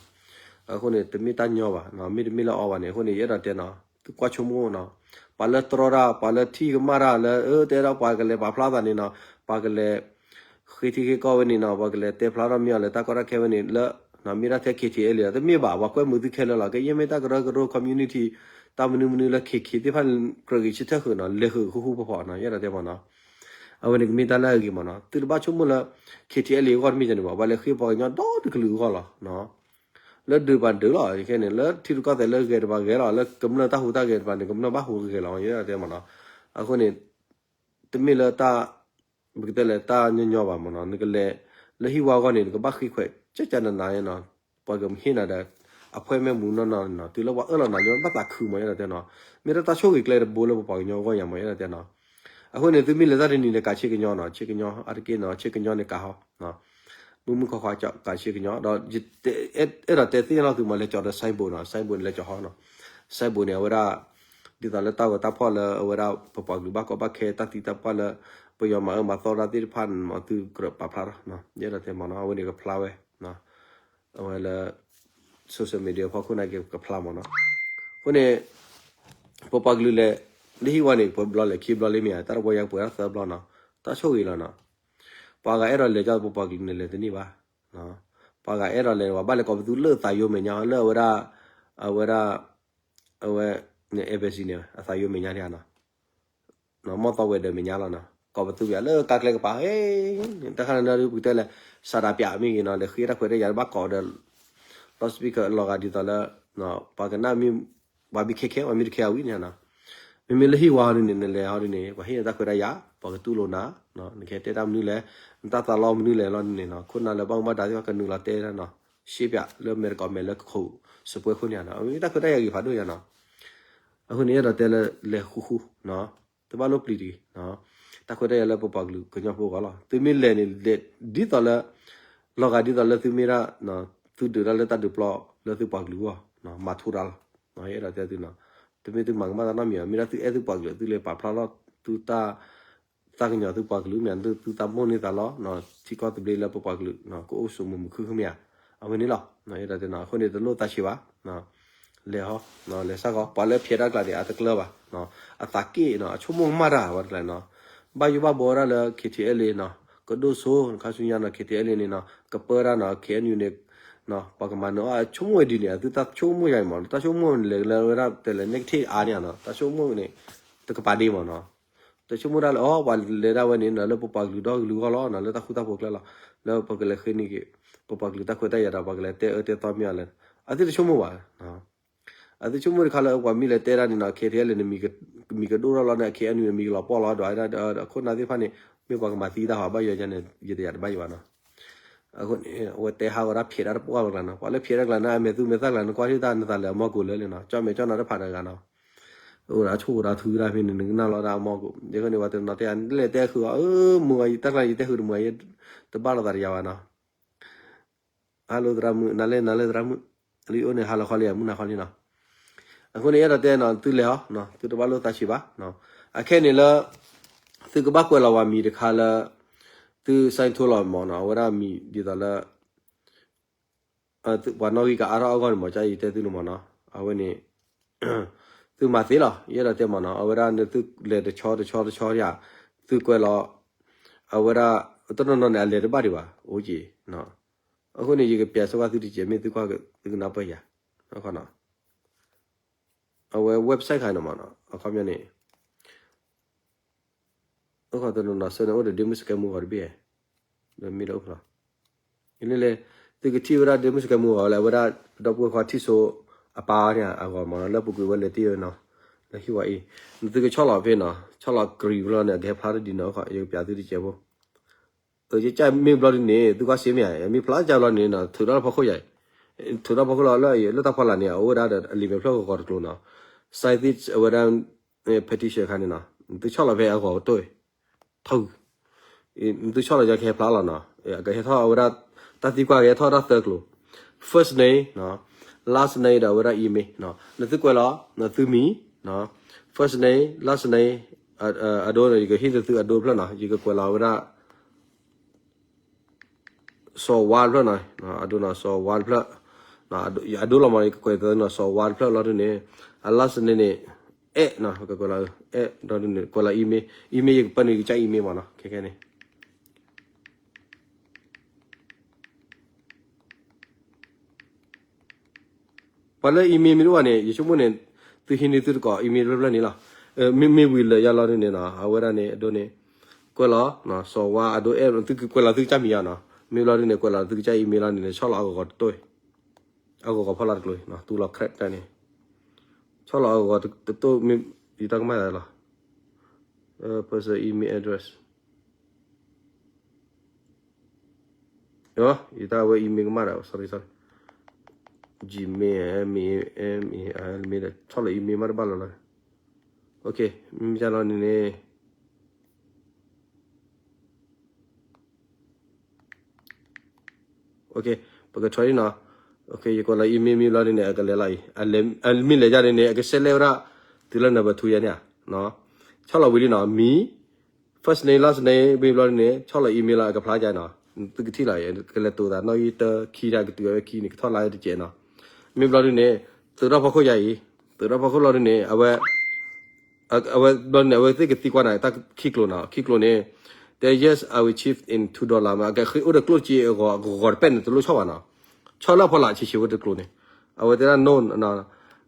အဃိန့ၣ် တမ့ၢ်တၢ်ညီဘၣ်, မ့တမ့ၢ်လၢအီၤဘၣ်န့ၣ် အဃိန့ၣ် ယအဲၣ်ဒိးတဲနီၤ, သုကွၢ်ဆိကမိၣ်နီၤ, ပှၤလၢတြီတၢ် ပှၤလၢထံၣ်ကမၣ်တၢ်လၢ အၢ တဲဒၣ်ပှၤကလဲၤပာ်ဖျါသးန့ၣ်နီၤ, ပှၤကလဲၤ ဃ့ထံဃ့ကီၢ်ဝဲန့ၣ်နီၤ, ပှၤကလဲၤတဲဖျါထီၣ်မ့ၢ်အီၤလဲၤတၢ်ကီတၢ်ခဲဝဲန့ၣ်လၢ မ့ၢ်ဒၣ်ထဲ KTLA လီၤ, တမ့ၢ်ဘၣ်, ပှၤကွဲမုာ်သုခဲလၢာ်လီၤ, ကယဲၢ်မ့ၢ်တၢ်ကရၢကရိ community တၢ်မနုၤမနုၤလၢ KK သ့ၣ်တဖၣ်န့ၣ် ကြၢးဂ့ၤဆၢထၢၣ်ဃုာ်နီၤ, လဲၤဃုာ်ဃူဃူဖိးဖိးနီၤ, ယအဲၣ်ဒိးတဲမးနီၤ, အဝဲန့ၣ်ကမ့ၢ်တၢ်လၢအဂ့ၤမးနီၤ, သုတဘၣ်ဆိကမိၣ်လၢ KTLA အဂီၢ်တမ့ၢ်န့ၣ်ဘၣ်, ပှၤလဲၤဃ့ပှၤကညီဒီတကလုာ်အဂီၢ်လီၤ လၢဒုးပှၤဒုးလီၤ, ခဲန့ၣ် လၢထံရူၢ်ကီၢ်သဲးလၢဂဲၤတပၤဂဲၤလီၤ, လၢကမျၢၢ်တၢ်ဟူးတၢ်ဂဲၤတပၤန့ၣ် ကမျၢၢ်ဘၣ်ဟူးဂဲၤလီၤ, ယအဲၣ်ဒိးတဲမးနီၤ, အဃိန့ၣ် တမ့ၢ်လၢတၢ် ပကတဲလဲၣ်တၢ်ညီညီဘၣ်မးနီၤ, နကလဲၤ လၢဟံၣ်ဝါအဂီၢ်န့ၣ် နကဘၣ်ဃ့ခွဲး ကကနနၤနီၤ, ပှၤကဟ့ၣ်နၤဒီး အappointmentမနုၤနီၤနီၤ, တုၤလၢပှၤအၢၣ်လီၤနၤလၢဘၣ်သးခုမး ယအဲၣ်ဒိးတဲနီၤ, မ့ၢ်တၢ်တၢ်ဆိၣ်ဂ့ၤကျဲတဘိလၢပပှၤကညီအဂီၢ်ညါမး ယအဲၣ်ဒိးတဲနီၤ, အဃိန့ၣ် သုမ့ၢ်လဲၤတၢ်တနံၤဒီးကးဆ့ကညီနီၤ, ဆ့ကညီအါတက့ၢ်နီၤ, ဆ့ကညီန့ၣ်ကးဟီ မုၢ်မုၢ်ခွါခွါကးဆ့ကညီ ဒီး အဲၣ်ဒိးတဲသ့ၣ်ညါလီၤသုမး လဲၤကၠီၤဒီး signboard နီၤ, signboard န့ၣ် လဲၤကၠီၤဟီနီၤ, signboard န့ၣ် အဝဲဒၣ် ဒ်သိးလၢတၢ်ဂီၤတၢ်ဖီၣ်လၢအဝဲဒၣ် ပပှၤကလုာ်ဘၣ်ကီဘၣ်ခဲ တၢ်သံတၢ်ပှၢ်လၢ ပယီၤမၤအၢမၤသီတၢ်သ့ၣ်တဖၣ်န့ၣ်မး သုကြၢးပာ်ဖျါထီၣ်, ယအဲၣ်ဒိးတဲမးနီၤ, အဝဲန့ၣ်ကဖျါဝဲ အဝဲလၢ social media ဖီခိၣ်နာ်က့ကဖျါမးနီၤ, အဃိန့ၣ် ပပှၤကလုာ်လဲၤ လၢဟံၣ်ဝါန့ၣ် ပှဲၤဘျီလဲၤခံဘျီလံမ့ၢ်ဧါ, တၢ်တဝီယါပှဲၤထီၣ်သၢဘျီနီၤ, တၢ်ဆိၣ်ဂ့ၤလီၤနီၤ, ပှၤဂၤအဲၣ်ဒိးလဲၤကၠီပပှၤကလုာ်န့ၣ်လဲၤတန့ၢ်ဘၣ်, ပှၤဂၤအဲၣ်ဒိးလဲၤ ပှၤဘၣ်လဲၤကိးပသူလၢအသးယိၤမဲာ်ညါ လၢအဝဲဒၣ် အဝဲဒၣ် အဝဲ embassy န့ၣ် အသးယိၤမဲာ်ညါဒံးဧါနီၤ, မီၢ်သီဝဲၤဒၢးမဲာ်ညါလီၤနီၤ, ကိးပသူပျးလၢကါကျဲကပၤ ဟဲ တၢ်ခါန့ၣ်ဒုး ပကတဲလဲၣ် စးဒးပျးမ့ၢ်ဂ့ၤနီၤ, လဲၤဃ့တၢ်ခွဲးတၢ်ယာ်ဘၣ်ကိးဒီး loudspeaker လီၤဂာ်ဒ်သိးလီၤ, ပှၤကနၣ်မ့ၢ် ပှၤမ့ၢ်ခဲခဲ ပှၤမ့ၢ်တခဲအဝံၤန့ၣ်နီၤ, မ့မ့ၢ်လၢဟံၣ်ဝါဒ်န့ၣ် နလဲၤဟီဒ်န့ၣ် ပှၤဟ့ၣ်နၤတၢ်ခွဲးတၢ်ယာ် ပှၤကတူၢ်လိာ်နၤ, နကဟဲတဲတၢ်မနုၤလဲၣ်, နတၢ်သးလီမနုၤလဲၣ်လီၤန့ၣ်နီၤ, ခိၣ်နၢ်လၢဘၣ်မူဘၣ်ဒါသ့ၣ်တဖၣ်ကနုာ်လီၤတဲတၢ်နီၤ, ရှဲပျးလၢမဲာ်တကိးမဲာ်လၢခိၣ်စပွဲခိၣ်န့ၣ်နီၤ, မ့ၢ်တၢ်ခွဲးတၢ်ယာ်ဂ့ၤဖးဒိၣ်ယါနီၤ, အဃိန့ၣ် အဲၣ်ဒိးတဲလၢလဲၤဃူဃူ တဘၣ်လိၣ်ပျံၤတဂ့ၤ, တၢ်ခွဲးတၢ်ယာ်လၢပပှၤကလုာ်ကညီဖိအဂီၢ်လီၤ, သုမ့ၢ်လဲၤန့ၣ် လဲၤဒ်သိးလၢ လီၤဂာ်ဒ်သိးလၢသုမ့ၢ်ဒၣ် သုဒုးတၢ်လၢတၢ်ဒုးပျီလၢသုပှၤကလုာ်အဂီၢ်, မၤထူတၢ်လီၤ, ယအဲၣ်ဒိးတဲသုနီၤ, တမ့ၢ်သုမၤကမၣ်တၢ်နီတမံၤဘၣ်, မ့ၢ်ဒၣ်သုအဲၣ်သုပှၤကလုာ် သုလဲၤပာ်ဖျါထီၣ်သုတၢ် သးကညီၤသုပှၤကလုာ်မ့ၢ် သုတၢ်မိၣ်န့ၢ်သးလီၤ, ထံကီၢ်သဘျ့လၢပပှၤကလုာ် ကအိၣ်ဆိးမုာ်မုာ်ခုၣ်ခုၣ်မ့ၢ်ဧါ, အဝဲန့ၣ်လီၤ, ယအဲၣ်ဒိးတဲနီၤ, အဃိန့ၣ် တလိၣ်သးဆံးဘၣ် လဲၤဟီ လဲၤစၢ်ကီး ပှၤလၢဖျဲးတၢ်ကျါန့ၣ် အတကျၢၤဘၣ်, အသးက့ၣ်နီၤ အဆိကမိၣ်ကမၣ်တၢ်ဝဲတကျါနီၤ, ဘၣ်ယိၣ်ဘၣ်ဘှီဝဲဒၣ်လၢ KTLA နီၤ, ကဒိၣ်စိ ခါဆူညါနီၤ KTLA န့ၣ်နီၤ ကပၢတၢ်နီၤ KNU န့ၣ် ပှၤကမၤနၢၤအီၤ ဆိကမိၣ်ဝဲဒ်န့ၣ် သုတၢ်ဆိကမိၣ်ယါအံၤမး တၢ်ဆိကမိၣ်န့ၣ်လဲၤလၢဝဲဒၣ်တဲလဲၣ် negative အါန့ၣ်နီၤ တၢ်ဆိကမိၣ်န့ၣ် တကပၤဒ့မးနီၤ, တဆိကမိၣ်ဒၣ်လၢ အိ ပှၤလဲၤဒၣ်ဝဲန့ၣ်နီၤ လၢပပှၤကလုာ်ဒီကလုာ်အဂီၢ်လီၤနီၤ လၢတၢ်ဃူတၢ်ဖိးကျဲလီၤ, လၢပကလဲၤဃ့န့ၢ်က့ၤ ပပှၤကလုာ်တၢ်ခွဲးတၢ်ယာ်ဒီး ပှၤကလဲၤတဲအၢတဲသီမ့ၢ်အီၤလဲၣ်, အသုတဆိကမိၣ်ဘၣ် အသုဆိကမိၣ်တခါလၢပှၤမ့ၢ်လဲၤတဲဒၣ်န့ၣ်နီၤ KTLA န့ၣ် မံၤကဒိၣ်ထီၣ်လီၤန့ၣ် KNU န့ၣ် မံၤကလီၤပှီၢ်လီၤဒီး အခိၣ်နၢ်သ့ၣ်တဖၣ်န့ၣ် မ့ၢ်ပှၤကမၤသံတၢ်ဟီ ဘၣ်ယိၣ်ယါန့ၣ် ယတယာ်တဘၣ်ယိၣ်ဘၣ်နီၤ, အဃိန့ၣ် အဝဲတဲဟးဂီၤတၢ်ဖျဲးတၢ်တပှၢ်လီၤကျါနီၤ ပှၤလၢဖျဲးတၢ်ကျါန့ၣ် အမဲာ်သူမဲာ်သၣ်ကျါ နကွၢ်ထံၣ်တၢ်နသးလၢအမီၢ်ကိၤလၢာ်လံနီၤ ကၠီၣ်မဲာ်ကၠီၣ်နၤတဖးတဂၤနီၤ အိၣ်ဒၣ်ဆိၣ်ဂ့ၤဒၣ်ထုကဒါဖဲန့ၣ် နကနၣ်လီၤဒၣ်အမီၢ်ကိၤ ယဃိန့ၣ် ပှၤတနီၤတဲယၤ နလဲၤတဲဃုာ်အီၤ အၢ မုာ်အီၤ ယတၢ်ကျါယတဲဃုာ်တမုာ်အီၤ ယတဘၣ်လိာ်သးတယၤဘၣ်နီၤ ဟဲလိသရၣ်မုၣ် နၤလဲၣ် နၤလဲၣ်သရၣ်မုၣ် လၢယအိၣ်န့ၣ် ဟါလီၤခီလံ မုၢ်နၤခီလံနီၤ အဃိန့ၣ် အဲၣ်ဒိးတဲနီၤ သုလဲၤဟီ သုတဘၣ်လိာ်သးဆံးဘၣ် အခဲန့ၣ်လၢ သုကဘၣ်ကွဲးလီၤဝဲမံၤတခါလၢ သု sign ထိုးလီၤမ့ၢ်နီၤ, အဝဲဒၣ်မံၤဒ်သိးလၢ ပှၤနီၣ်ဂံၢ်ကအါထီၣ်အဂီၢ်န့ၣ်မ့ၢ် ကယတဲသုန့ၣ်မ့ၢ်နီၤ, အဝဲန့ၣ် သုမၤသ့လီၤ, ယအဲၣ်ဒိးတဲမ့ၢ်နီၤ, အဝဲဒၣ်နသုလဲၤတဆီတဆီတဆီယၤ, သုကွဲးလီၤ, အဝဲဒၣ် တနီၤနီၤန့ၣ် အလဲၤတဘၣ်ဒံးဘၣ်, အိၣ်က့ၤ, အဃိန့ၣ် ယကပျးစၢၤဘၣ်သုတစဲး မ့ၢ်သုကွၢ်သုကနၢ်ပၢၢ်ယၤ, အဝဲ website ခါန့ၣ်မ့ၢ်နီၤ, အခီပညီန့ၣ် အိၣ်ခီတနီၤနီၤစၢၤန့ၣ် အိၣ်ဒီး ဒ့မုၣ်စကဲမူဂီၤတဘ့ၣ်, ဒီးမ့ၢ်ဒီးအိၣ်ဖျီ, ယလဲၤလဲၤ သုကထံၣ်ဝဲဒၣ် ဒ့မုၣ်စကဲမူဂီၤဝဲလၢ အဝဲဒၣ်ပဒီပုၢ်ဝဲၢ်ခွါထံၣ်စိအပၢ်န့ၣ် အဂီၤမ့ၢ်နီၤ, လၢပူၤကွံာ်ဝဲလဲၤတ့ၢ်ဝဲနီၤ, လၢဟံၣ်ဝါအံၤ, နသုကဆီၣ်လီၤဖဲနီၤ, ဆီၣ်လီၤကရံၤဖျီန့ၣ် အကဟဲဖျါတဒ်နီၤ, ယကပျးသုတစဲးဖိ ယကစၢ်မ့ၢ်ဘျီဒ်န့ၣ် သုကွၢ်စ့မ့ၢ်ဧါ, မ့ၢ်ဖျါကစၢ်ဘျီန့ၣ်နီၤ ထုးထီၣ်လၢဖီခိၣ်ယၤအံၤ, ထုးထီၣ်ဖီခိၣ်လီၤလၢအံၤ လၢတၢ်ဖီလာ်န့ၣ် အအိၣ်ဝဲဒၣ်ဒီးအလံာ်မဲာ်ဖျၢၣ်ဂီၤဂီၤတကျိၤနီၤ, စါသ့ၣ်အဝဲဒၣ် petition ခါန့ၣ်နီၤ, နသုဆီၣ်လီၤဖဲအဂီၤကတိၢ်, ထီၣ်ဂုၤ, နသုဆီၣ်လီၤကဟဲဖျါလီၤနီၤ, ကဟဲထီၣ်အဝဲဒၣ် တၢ်သံကွၢ်ကဟဲထီၣ်ဒၣ်သၢကျိၤ, first name နီၤ, last name ဒီးအဝဲဒၣ် email နီၤ, နသုကွဲးလီၤ နသုမံၤနီၤ, first name last name, အဒိန့ၣ် ယကဟ့ၣ်နသုအဒိဖျၢၣ်နီၤ, ယကကွဲးလီၤအဝဲဒၣ် စီၤဝါတဖျၢၣ်နီၤ, အဒိနီၤ စီၤဝါတဖျၢၣ်, အဒိလီၤမ့ၢ် ယကကွဲးသနီၤ စီၤဝါတဖျၢၣ်လီၤဒ်န့ၣ်, အ last name န့ၣ် အဲၣ်နီၤ, ကကွဲးလီၤ အဲၣ်ဒီးဒ်န့ၣ် ကွဲးလီၤ email, email ယကပၢနုာ်ယကစၢ် email မ့ၢ်နီၤ, ခဲခဲန့ၣ် ပှၤလၢ email မ့ၢ်တအိၣ်ဘၣ်န့ၣ် ယဆိကမိၣ်န့ၣ် သုဟံးန့ၢ်သုတကိး email တဖျၢၣ်ဖျၢၣ်န့ၣ်လီၤ. မ့မ့ၢ်ဝံၤလၢာ်ယါလီၤဒ်န့ၣ်နီၤ အဝဲဒၣ်န့ၣ် အဒိန့ၣ် ကွဲးလီၤ စီၤဝါအဒိအဲၣ် သုကကွဲးလီၤသုကစၢ်မံၤယါနီၤ. မ့ၢ်ဘျီဒ်န့ၣ် ကွဲးလီၤသုကစၢ် email လီၤန့ၣ် ဆီၣ်လီၤအဂီၤဂီၤတတိၢ်, အဂီၤဂီၤဖီလာ်တကျိၤ သူလီၤ crack တၢ်န့ၣ် ဆီၣ်လီၤအဂီၤဂီၤတတိၢ် မ့ၢ်ယတၢ်ကမၣ်လီၤ. Person email address ယတၢ်ဝဲ email ကမၣ်ဒီး sorry sorry, Gmail, mail, mail, mail ဒီး ဆီၣ်လီၤ email မ့ၢ်တဘၣ်လီၤလီၤ. Okay, မ့ၢ်လီၤန့ၣ်န့ၣ် Okay, ပက try နီၤ. Okay, ယကွဲးလီၤ email မ့ၢ်ဘျီဒ်န့ၣ် အကလဲၤလီၤအံၤ, မ့ၢ်လဲၤယါဒ်န့ၣ် အကစဲးလဲဝဲဒၣ် တုၤလၢ number two ယါန့ၣ်ဧါ. ဆီၣ်လီၤဝံၤလံနီၤ မံၤ first name last name မ့ၢ်ဘျီဒ်န့ၣ် ဆီၣ်လီၤ email လီၤ အကဖျါယါနီၤ. သုကထံၣ်လီၤ ကလဲၤတိၤသးနီၣ်ဂံၢ်တၢခံတၢ်ကတုၤဝဲခံန့ၣ် ကထီၣ်လါတကဲးနီၤ. မ့ၢ်ဘျီဒ်န့ၣ် သုးထီၣ်ဖီခိၣ်ယါအံၤ, သုးထီၣ်ဖီခိၣ်လီၤဒ်န့ၣ် အဝဲ အဝဲဘျီန့ၣ် အဝဲသ့ၣ်ကသံကွၢ်နၤ တၢ်ခံကျိၤနီၤ, ခံကျိၤန့ၣ် တဲ yes, I will chip in two dollar မ့ၢ် အကဃ့အိၣ်ဒီးကျိၣ်စ့အဂီၤ အဂီၤတပဲၣ်န့ၣ် တလိၣ်ဆီၣ်ဘၣ်နီၤ. ဆီၣ်လၢဖီလာ်ဆံးဆံးဝဲတကျိၤန့ၣ်, အဝဲတဲဒၣ် no, no,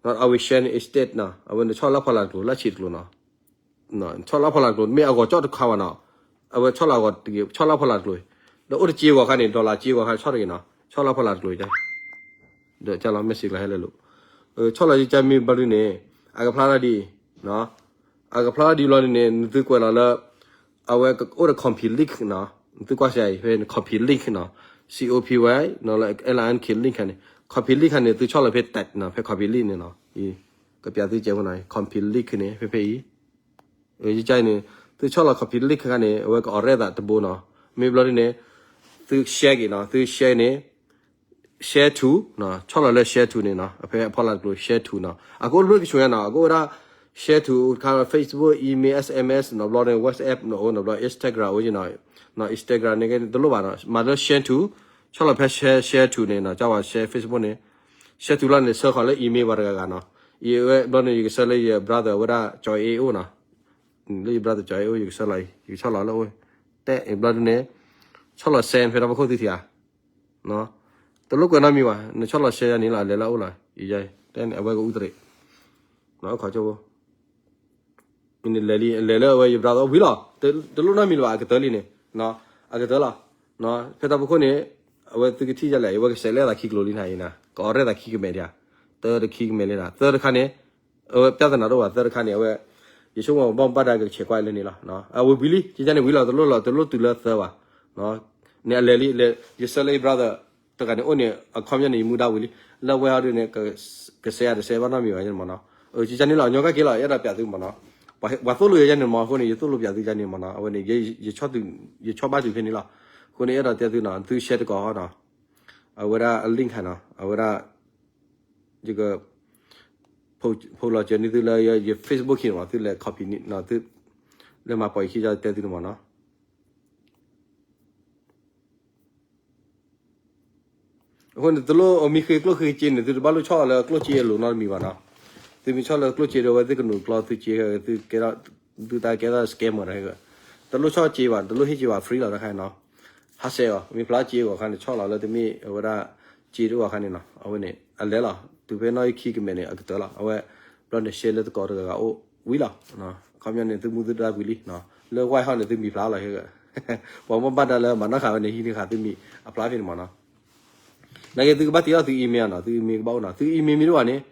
I will share instead နီၤ, အဝဲန့ၣ်ဆီၣ်လၢဖီလာ်တကျိၤ လၢဆံးတကျိၤနီၤ. ဆီၣ်လၢဖီလာ်တကျိၤ မ့ၢ်အဂီၤကၠီၣ်တခါဘၣ်နီၤ, အဝဲဆီၣ်လၢအဂီၤတက့ၤ ဆီၣ်လၢဖီလာ်တကျိၤ, ဒီးအိၣ်တစ့ဂီၤခါန့ၣ် dollar စ့ဂီၤခါဆီၣ်တဂ့ၤနီၤ, ဆီၣ်လၢဖီလာ်တကျိၤ ဒီးကၢ်လီၤ message လီၤဟဲလၢလိၤ, ဆီၣ်လီၤယကၢ်မ့ၢ်ဘျီဒ်န့ၣ် အကဖျါထီၣ်ဒ်အံၤ, အကဖျါထီၣ်ဒ်ဘျီဒ်န့ၣ် နသုကွဲးလီၤလၢ အဝဲအိၣ်ဒီး copy link နီၤ, နသုကွၢ်စ့ၢ်အံၤ ဖဲ copy link နီၤ, C O P Y နီၤ လၢ L I N K link န့ၣ်, copy link န့ၣ် သုဆီၣ်လီၤဖဲ tag နီၤ, ဖဲ copy link န့ၣ်နီၤ, ကပျးသုကဲဖိနီၤ, copy link န့ၣ် ဖဲဖဲအံၤ ယကၢ်န့ၣ် သုဆီၣ်လီၤ copy link ခါန့ၣ် အဝဲကအိးရဲသးတဘိနီၤ, မ့ၢ်ဘျီဒ်န့ၣ် သု share က့ၤနီၤ, သု share န့ၣ် share to နီၤ, ဆီၣ်လီၤလၢ share to န့ၣ်နီၤ, အဖဲအဖီလာ်တကျိၤ share to နီၤ, အကအိၣ်တဖျၢၣ်ကဆူညါနီၤ, အကအိၣ်ဝဲဒၣ် share to ခါ Facebook, email, S M S နီၤ, ဘျီန့ၣ် WhatsApp နီၤ, အိၣ်နီၤ, ဘျီ Instagram အိၣ်က့ၤနီၤ, Instagram န့ၣ်က့ၤတလိၣ်ဘၣ်နီၤ, မၤလၢ share to, ဆီၣ်လီၤဖဲ share, share to န့ၣ်နီၤ, ကၢ်ဝဲ share Facebook န့ၣ်, share to လီၤန့ၣ် ဆၢဃီၤလၢ email ပှၤတဂၤဂၤနီၤ, အဝဲဘျီန့ၣ် ယကဆၢလၢယ brother ဝဲဒၣ် ကၠီၤအ့အိၣ်နီၤ, လၢယ brother ကၠီၤအ့အိၣ် ယကဆၢလီၤအံၤ, ယကဆီၣ်လီၤလၢအိၣ်, တဲဘျီဒ်န့ၣ် ဆီၣ်လီၤ send ဖဲတၢ်ဖီခိၣ်သုထံၣ်ဧါ, တလိၣ်ကွဲးနီတမံၤဘၣ်, နဆီၣ်လီၤ share ယါန့ၣ်လီၤ အလဲၤလၢအအိၣ်လီၤ, ယတဲန့ၣ် အဝဲကအူတရံး, ခီကၠိဖိ လဲၤလံ လဲၤလၢအဝဲယ brother ဝံၤလီၤ, တလိၣ်နီတမံၤလၢၤဘၣ် အကတၢၢ်လံန့ၣ်, အကတၢၢ်လီၤ, ဖဲတၢ်ဖီခိၣ်န့ၣ် အဝဲသုကထံၣ်ယါလဲၣ်, အဝဲကစဲးလဲသးခံကျိၤလံနၤအံၤနၤ, ကအိးရဲသးခံကမဲာ်ဒံးဧါ, တၢတခံကမဲာ်လံနၤ, သၢတခါန့ၣ် အဝဲ ပြဿနာ တအိၣ်ဘၣ်, သၢတခါန့ၣ် အဝဲ ယဆိကမိၣ်ဘၣ်မူဘၣ်ဒါကဆဲးကွၢ်လၢန့ၣ်လီၤ, အဝဲဝံၤလံ ကကန့ၣ်ဝံၤလီၤ, တလိၣ်လီၤ တလိၣ်တုၤလၢသၢဘၣ်, န့ၣ်အလဲၤလံ လဲၤ ယဆၢလၢယ brother တဂၤန့ၣ်အိၣ်န့ၣ် အခီပညီန့ၣ် ယမူဒါဝံၤလံ, လၢအဝဲအီၤဒ်န့ၣ် ကစဲးယါတစဲးဘၣ်နီတမံၤဘၣ်မ့ၢ်နီၤ, ကကန့ၣ်လီၤ ညီကၢ်က့ၤလီၤ ယအဲၣ်ဒိးပျးသုမ့ၢ်နီၤ, ပှၤသိၣ်လိယဲန့ၣ်မ့ၢ် အဃိန့ၣ် ယသိၣ်လိပျးသုကန့ၣ်မ့ၢ်နီၤ, အဝဲန့ၣ် ယဆီၣ်ဘၣ်တုၤဖဲန့ၣ်လီၤ, အဃိန့ၣ် အဲၣ်ဒိးတဲသုနီၤ သု share တကိးနီၤ, အဝဲဒၣ်အ link ခါနီၤ အဝဲဒၣ် ယက post လီၤစၢၤန့ၢ်သုလၢယ Facebook ခံမ့ၢ် သုလဲၤ copy န့ၣ် သုလဲၤမၤပိာ်ယခံ ယတဲသုန့ၣ်မ့ၢ်နီၤ. အဃိန့ၣ် တလိၣ်အမံဃ့ကျိၣ်ဃ့စ့န့ၣ် သုတဘၣ်လိၣ်ဆီၣ်လၢကျိၣ်စ့အလိၤနီတမံၤဘၣ်နီၤ. သုမ့ၢ်ဆီၣ်လၢကျိၣ်စ့ဒီး အဝဲသ့ၣ်ကနုာ်ကျီသုစ့ သုကဲထီၣ် သုတၢ်ကဲထီၣ် scammer ဒီး တလိၣ်ဆီၣ်စ့ဘၣ် တလိၣ်ဟ့ၣ်စ့ဘၣ် free လီၤတခါနီၤ. ဟးဆှဲးအီၤ မ့ၢ်ဖျါစ့အဂီၢ်ခါန့ၣ် ဆီၣ်လီၤလၢတမ့ၢ်အဝဲဒၣ်စ့တအိၣ်အခါန့ၣ်နီၤ. အဝဲန့ၣ် အလဲၤလီၤ တုၤဖဲနီၣ်ဂံၢ်ခံကမဲာ်န့ၣ် အကတၢၢ်လီၤ. အဝဲ ဘျီန့ၣ် ရှဲလၢသကိးတဂၤဂၤအိၣ်ဝံၤလီၤ. ခီပညီန့ၣ် သုမူသုဒါဝံၤလံ လၢ white house န့ၣ် သုမံၤဖျါလီၤ. ပှၤမ့ၢ်ဘၣ်ဒါလၢမၤနီၣ်ဃာ်ဝဲန့ၣ် ဟံးန့ၢ်ဃာ်သုမံၤအဖျါဖဲန့ၣ်မးနီၤ. နာ်က့ သုကဘၣ်တ့ထီၣ်သု email နီၤ, သု email ကဘၣ်အိၣ်နီၤ. သု email မ့ၢ်တအိၣ်ဘၣ်န့ၣ်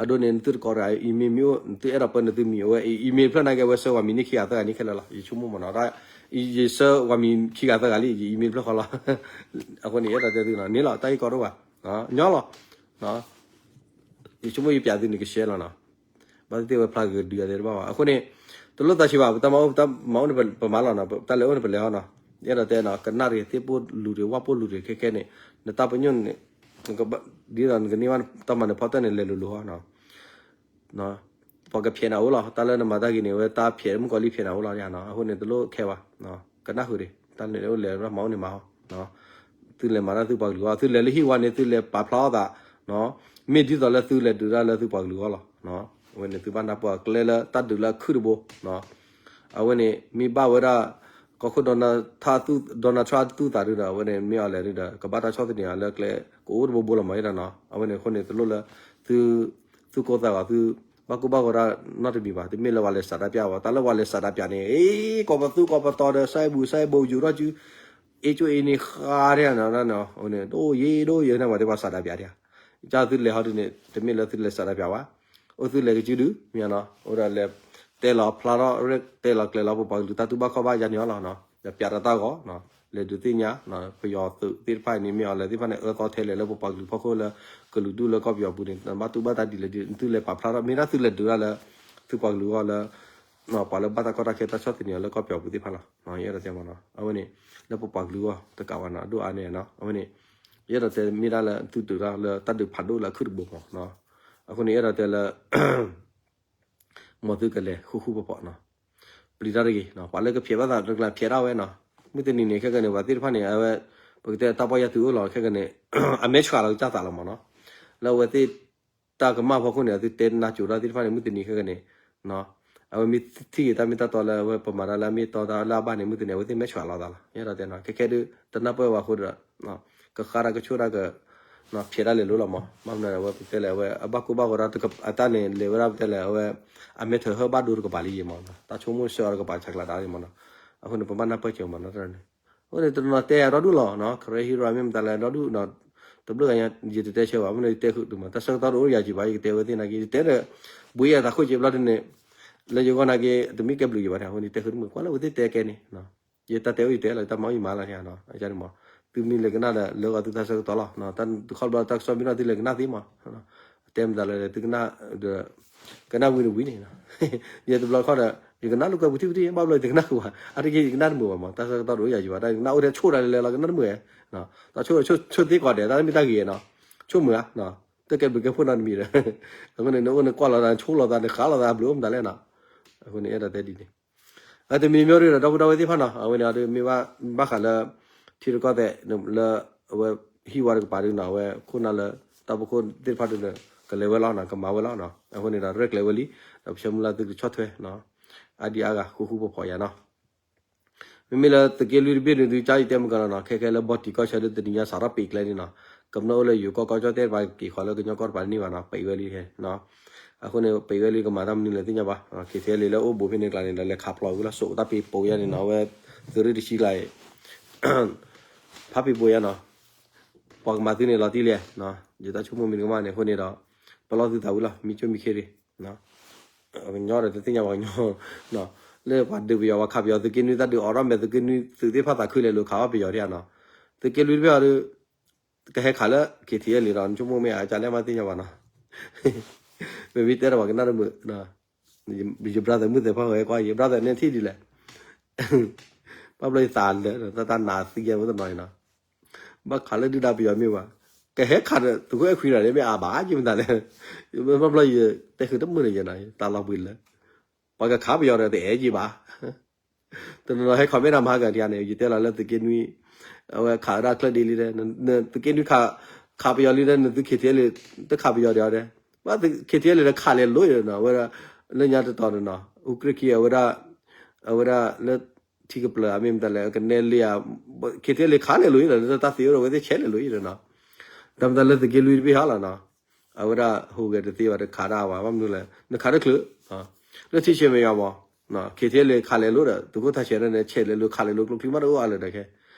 အဒိန့ၣ် သုတကိးတဂၤ email မ့ၢ်အိၣ် သုအဲၣ်ဒိးပၢနသုမံၤ အဝဲ email ဖျၢၣ်နာ်က့ အဝဲဆှၢဝဲမံၤန့ၢ်ခံဂၤသၢဂၤန့ၣ်ခဲလၢာ်လီၤ. ယဆိကမိၣ်မးနီၤ, ယဆှၢဝဲမံၤခံဂၤသၢဂၤလံ ယ email ဖျၢၣ်ဃီလီၤ. အဃိန့ၣ် အဲၣ်ဒိးတဲသုနီၤ န့ၣ်လီၤ တၢ်ဂ့ၢ်ကီတအိၣ်ဘၣ်, ညီလီၤ. ယဆိကမိၣ်ယပျးသုန့ၣ်ကရှဲလီၤနီၤ. ဘၣ်သ့ၣ်သ့ၣ်ဝဲဖျါဂ့ၤဒုးအသ့တဘၣ်ဘၣ်. အဃိန့ၣ် တလိၣ်သးဆံးဘၣ်, ပတၢ်မၤအိၣ် ပမၤအိၣ်န့ၣ် ပမၤလီၤနီၤ, ပတၢ်လဲၤအိၣ်န့ၣ် ပလဲၤဟီနီၤ. ယအဲၣ်ဒိးတဲနီၤ ကနၣ်တဂ့ၤ သ့ၣ်ပိၢ်လူၤတဂ့ၤ ဝၣ်ပိၢ်လူၤတဂ့ၤ ခဲခဲန့ၣ် နတၢ်ပညိၣ်န့ၣ် ဒ်သိးနကန့ၢ်ဘၣ်တၢ်မၤနၢၤဖီတၢၢ်န့ၣ် လဲၤလိၤလိၤဟီနီၤ. ပှၤကဖျဲးနၤအိၣ်လီၤ, တၢ်လၢနမၤတၢ်ဂ့ၤန့ၣ် အဝဲတၢ်ဖျဲးမုၣ်ကီၤလံၢ်ဖျဲးနၤအိၣ်လီၤနီၤ. အဃိန့ၣ် တလိၣ်ခဲဘၣ်. ကနၣ်ဃုာ်ဒံး တၢ်လဲၤအိၣ်လဲၤမၤအိၣ်န့ၣ်မၤဟီ, သုလဲၤမၤတၢ်သုပှၤကလုာ်အဂီၢ်, သုလဲၤလၢဟံၣ်ဝါန့ၣ် သုလဲၤပာ်ဖျါထီၣ်သး, မ့ၢ်ဒ်သိးလၢသုလဲၤဒုးတၢ်လၢသုပှၤကလုာ်အဂီၢ်လီၤ. အဝဲန့ၣ် သုဘၣ်နၢ်ပၢၢ်ကျဲလၢတၢ်ဒုးလၢအခုၣ်တဘိ အဝဲန့ၣ် မ့ၢ်ဘၣ်ဝဲဒၣ် ကီၢ်ခိၣ် Donald Trump သူၣ်သးဒုဒီး အဝဲန့ၣ် မ့ၢ်အီၤလဲၣ်ဒုဒီး ကဘၣ်တၢ်ဆီၣ်သနံးအီၤလၢကျဲ ကအိၣ်တဘိဘိလီၤမး ယဲဒၣ်နီၤ. အဝဲန့ၣ်အဃိန့ၣ် တလိၣ်လၢ သု သုကိးသးဂီၤ သု ဘၣ်ကိၢ်ဘၣ်ဂီၤတၢ်နီတမံၤဘၣ်, တမ့ၢ်လၢပှၤလဲၤစးတၢ်ပျးဘၣ်, တၢ်လၢပှၤလဲၤစးတၢ်ပျးန့ၣ် အ့ ကိးပသူကိးပသီဒီး စဲဘူးစဲဘိယူၤထီၣ်စု အ့ကၠိအ့န့ၣ်ဃါဒၣ်နီၤ, ဒိၣ်ယ့ဒိၣ်ယ့န့ၣ် ပှၤတဲပှၤစးတၢ်ပျးဒၣ်, ကသုလဲၤဟီဒုန့ၣ် တမ့ၢ်လၢသုလဲၤစးတၢ်ပျးဘၣ်, အိၣ်သုလဲၤကစုဒု မ့ၢ်နီၤ, အိၣ်ဒီးလဲၤ တဲလီၤဖျါထီၣ် တဲလီၤကျဲၤလီၤပပှၤကလုာ်တၢ်တူၢ်ဘၣ်ခီၣ်ဘၣ်ယါန့ၣ်အီၤလီၤ, ဒီးပျးတၢ်တၢ်ဂီၤ လဲၤဒုးသ့ၣ်ညါ ပယီၤသုးသ့ၣ်တဖၣ်န့ၣ် မ့ၢ်အီၤလဲၤသ့ၣ်တဖၣ်န့ၣ် အၢသီထဲလဲၣ်လၢပပှၤကလုာ်ဖီခိၣ်လၢ ကလုာ်ဒူၣ်လၢကီၢ်ပယီၤပူၤန့ၣ် ဘၣ်တူၢ်ဘၣ်တၢ်ဒ်လဲၣ်ဒ် သုလဲၤပာ်ဖျါထီၣ် မ့ၢ်ဒၣ်သုလဲၤဒုးတၢ်လၢ သုပှၤကလုာ်အဂီၢ်လၢ ပှၤလၢဘၣ်တၢ်ကီတၢ်ခဲတၢ်ဆီၣ်သနံးအီၤလၢကီၢ်ပယီၤပူၤသ့ၣ်တဖၣ်လီၤ. ယအဲၣ်ဒိးတဲမးနီၤ အဝဲန့ၣ် လၢပပှၤကလုာ်အဂီၢ်တကးဘၣ်နီၤ အဒိၣ်အါန့ၣ်နီၤ အဝဲန့ၣ် ယအဲၣ်ဒိးတဲမ့ၢ်ဒၣ်လၢသုဒုးတၢ်လၢတၢ်ဒုးဖးဒိၣ်လၢအခုၣ်တဘိမးနီၤ, အဃိန့ၣ် ယအဲၣ်ဒိးတဲလၢ မ်သုကလဲၤဃူဃူဖိးဖိးနီၤ, ပျံၤတၢ်တဂ့ၤ, ပှၤလၢကဖျဲးဘၣ်သးတကျါဖျဲးဒၣ်ဝဲနီၤ, မုၢ်တနံၤန့ၣ် ခဲကနံၣ် ပှၤသ့ၣ်တဖၣ်န့ၣ် အဝဲ ပကတဲတၢ်ပီၢ်ယၢ်သုအိၣ်လီၤ ခဲကနံၣ် အမဲဆှးလီၤကစၢ်သးလီၤမးနီၤ, လၢအဝဲသ့ၣ်တၢ်ကမၣ်ဖီခိၣ်န့ၣ် အသုတဲနၢ်ကၠိတၢ်သ့ၣ်တဖၣ်န့ၣ် မုၢ်တနံၤခဲကနံၣ် အဝဲမ့ၢ်ထံၣ်က့ၤတၢ်မ့ၢ်တၢ်တီလၢအဝဲပမၤတၢ်လၢအမ့ၢ်တီတၢ်လၢအဘၣ်န့ၣ် မုၢ်တနံၤအဝဲသ့ၣ်မဲဆှးလီၤသးလီၤ ယအဲၣ်ဒိးတဲနီၤ, ခဲခဲဒုး တနၢ်ပၢၢ်ဝဲအဃိဒီး ကဃါတၢ်ကဆိၣ်တၢ်က ဖျဲးတၢ်လဲၤလိၤလီၤမး, ဘၣ်မနုၤအဝဲပတဲလဲၣ် အဝဲအဘၣ်ကိၢ်ဘၣ်ဂီၤတၢ် အတၢ်န့ၣ်လဲၤဝဲဒၣ်ပတဲလဲၣ် အဝဲ အမဲထၢၣ်ဟၢဘၣ်ဒိတကပၤလံယံၤမး, တၢ်ဆိကမိၣ်ဆှၢအီၤတကပၤဆးကျးဒၣ်လံမးနီၤ, အဃိန့ၣ် ပဘၣ်နၢ်ပၢၢ်စၢၤမးနီၤ, အဃိန့ၣ် တနီၤတဲအဒီဒူၣ်လီၤ Karen Hero မ့ၢ်မတၤလဲၣ်ဒီဒူၣ် တဘျုးဂၤညါ ယတတဲဆၢဘၣ် မ့ၢ်လၢယတဲဃုာ်တမး တၢ်ဆၢကတီၢ်တအိၣ်ယၤကံဘၣ် ယကတဲဝဲသ့ၣ်နာ်က့ ယတဲဒီး ဘှံးယဲၢ်သးခိၣ်က့ဘျီဒ်န့ၣ် လၢယဂီၢ်နာ်က့ တမ့ၢ်ကဲဘျုးယံၤဘၣ်န့ၣ် အဃိန့ၣ် ယတဲဃုာ်တမး ကွၢ်လၢဝဲသ့ၣ်တဲကဲန့ၣ် ယတၢ်တဲအိၣ်ယတဲလီၤ ယတၢ်မၤအိၣ်ယမၤလီၤန့ၣ်နီၤ, သုမ့ၢ်လဲၤကနၣ်ဒီး လၢဂီၤသုတၢ်ဆၢကတီၢ်လီၤ, တၢ်တခီဘျီတၢ်ကစီၣ်မ့ၢ်နီၢ်သုလဲၤကနၣ်သ့မး, တဲမတၤလဲၣ် သုကနၣ်ဒီး ကနၣ်ဝံၤန့ၣ်ဝံၤန့ၣ်, ယတဘျီတခီဒီး ယကနၣ်လိာ်ကွဲပူၤထံၣ်ပူၤထံၣ် ဘၣ်ဘျီယတကနၣ်ဃုာ်ဘၣ် အါတက့ၢ်ယကနၣ်တမုာ်ဘၣ်မး တၢ်ဆၢကတီၢ်တအိၣ်ယၤယံၤဘၣ် တၢ်ကနၣ်အိၣ်ထဲဆိၣ်တၢ်လဲၤလဲၤလီၤကနၣ်တမုာ်ဝဲ, တၢ်ဆိၣ်ဆိၣ်သ့ကီးဒဲး တၢ်မ့ၢ်တၢ်ဂ့ၤနီၤ, ဆိၣ်မုာ်ဧါ, တကဲဘျုးကဲဖှိၣ်နီတမံၤဒီး, အဃိန့ၣ် နအိၣ်နကွၢ်လီၤသး နဆိၣ်လီၤသး နဃးလီၤသး ဘျုးအိၣ်မတၤလဲၣ်နီၤ, အဃိန့ၣ် အဲၣ်ဒိးတဲဒ်န့ၣ် အတမံၤမ့ၢ်ဒီး ဒီပုၢ်ဒီဝဲၢ်သ့ၣ်တဖၣ်နီၤ အဝဲန့ၣ်ဒီးမ့ၢ်ဘၣ်ဃးလၢ ထံရူၢ်ကီၢ်သဲး လၢအဝဲဟံၣ်ဝါတကပၤဒုနီၤ အဝဲခိၣ်နၢ်လၢတၢ်ဖီခိၣ်သ့ၣ်တဖၣ်ဒုဒီး ကလဲၤဝဲလီၤနီၤ ကမၤဝဲလီၤနီၤ အဃိန့ၣ်ဒီးရဲၣ်ကျဲၤဝဲလံ ဒီးပဆၢမုၢ်လၢ်သုကဆီၣ်ထွဲ အါဒံအါဂၤဃူဃူဖိးဖိးယၤနီၤ မ့မ့ၢ်လၢသုးက့လွံၢ်တဘ့ၣ်ဒု သုကစၢ်ယတဲမုၢ်ကနီၤနီၤ ခဲခဲလၢဘီတံၢ်ကီၢ်ဆၢဒုတနံၤညါစးထီၣ်ပံးကျဲန့ၣ်နီၤ ကမျၢၢ်အိၣ်လၢယိၤကီၢ်ကီၢ်ကၠီၣ်တဲာ်တဖၣ်က့ၤဃီၤလၢကညီကီၢ်တဖၣ်တန့ၢ်ဘၣ်နီၤ ပံးဝဲလံနီၤ အဃိန့ၣ် ပံးဝဲလံကမၤတၢ်မနုၤလဲၣ်သ့ၣ်ညါဘၣ် KTLA လၢအိၣ်ဘူးဖဲန့ၣ်ကျါန့ၣ်ဒီး လဲၤခးဖျိးဝံၤလီၤ စိာ်တၢ်ပ့ၤပိာ်ယါန့ၣ်နီၤ အဝဲ သုးရ့ၣ်တဆံကျါအံၤ ဖးပ့ၤပိာ်ယါနီၤ ပှၤကမၤသုန့ၣ်လီၤတံၢ်လံ ယတၢ်ဆိကမိၣ်မ့ၢ်တကမၣ်န့ၣ် အဃိန့ၣ်ဒီး ပလီၢ်သုသးဝံၤလီၤ မံဆိမံခ့ရံၣ် ကညီဒီးတသ့ၣ်ညါပှၤကညီ လၢပှၤဒုးပယီၤပှၤခးပယီၤ သုးက့နွံတၢ်ဒုးအိးထီၣ်မဲာ် သုးက့နွံသုးသ့ၣ်တဖၣ်သးခုလဲၤလိာ်ခးအီၣ်ပယီၤဒံးနီၤ သုးက့လွံၢ်တဘ့ၣ်အီၤဒီး ကဟဲခးလၢ KTLA ဒီး နဆိကမိၣ်မ့ၢ်အကါလဲၣ်မးသ့ၣ်ညါဘၣ်နီၤ မ့မ့ၢ်တဲဒီးပှၤကနၣ်တမုာ် ယ brother မုၢ်သဲဖီၣ်ဝဲကွၢ် ယ brother န့ၣ်ထံၣ်ဒ်လဲၣ် ဘၣ်ဘျီယသးလၢာ် တၢ်တၢ်နးသံယဲၢ်မ့ၢ်တနီၤနီၤ ဘၣ်ခးလၢဒုၣ်ဒါပယီၤမ့ၢ်ဘၣ် ကဟဲခးဒီးသုးခိၣ်အဲၣ်ခွံဒီးမ့ၢ်အါဘၣ်က့မတၤလဲၣ် ဘၣ်ဘျီယတဲဃုာ်တမုာ်န့ၣ်ယဲနီၤ တၢ်လီၤဘှံးလၢ ပှၤကခးပယီၤဒီးတအဲၣ်က့ဘၣ် တနီၤနီၤဟဲ comment မၤဟါဂၤတယါန့ၣ် ယတဲလီၤလၢသုးက့နွံ အဝဲခးဝဲဒၣ်ချၢဒ်လံဒီး သုးက့နွံခး ခးပယီၤလံဒီး နသု K T L A တခးပယီၤဒီး ဘၣ် K T L A ဒီးခးလဲၤလိၤအံၤနီၤ, အဝဲဒၣ် လၢညါတတီၤန့ၣ်နီၤ အူကြ့ၢ်ခံ အဝဲဒၣ် အဝဲဒၣ်လၢ ထံကပျၢၤ အမ့ၢ်မတၤလဲၣ် ကနဲလ့ဧါ, K T L A ခးလဲၤလိၤအံၤဒီး လၢတၢ်သ့အိၣ်ဒီး အဝဲသ့ၣ်ဆဲးလဲၤလိၤအံၤဒီးနီၤ, တၢ်မတၤလၢသုးက့လွံၢ်တဘ့ၣ်ဟါလီၤနီၤ, အဝဲဒၣ်ဟူးဂဲၤတသ့ဘၣ် တခးတၢ်ဘၣ် ဘၣ်မနုၤလဲၣ် နခးတချုး လၢထံဆဲးမဲာ်ယွၤမး K T L A ခးလဲၤလိၤဒီး သုးခိၣ်ထးဆဲးန့ၣ် ဆဲးလဲၤလိၤ ခးလဲၤလိၤ ကျိချံမးတအိၣ်အါလၢၤဒီးခဲ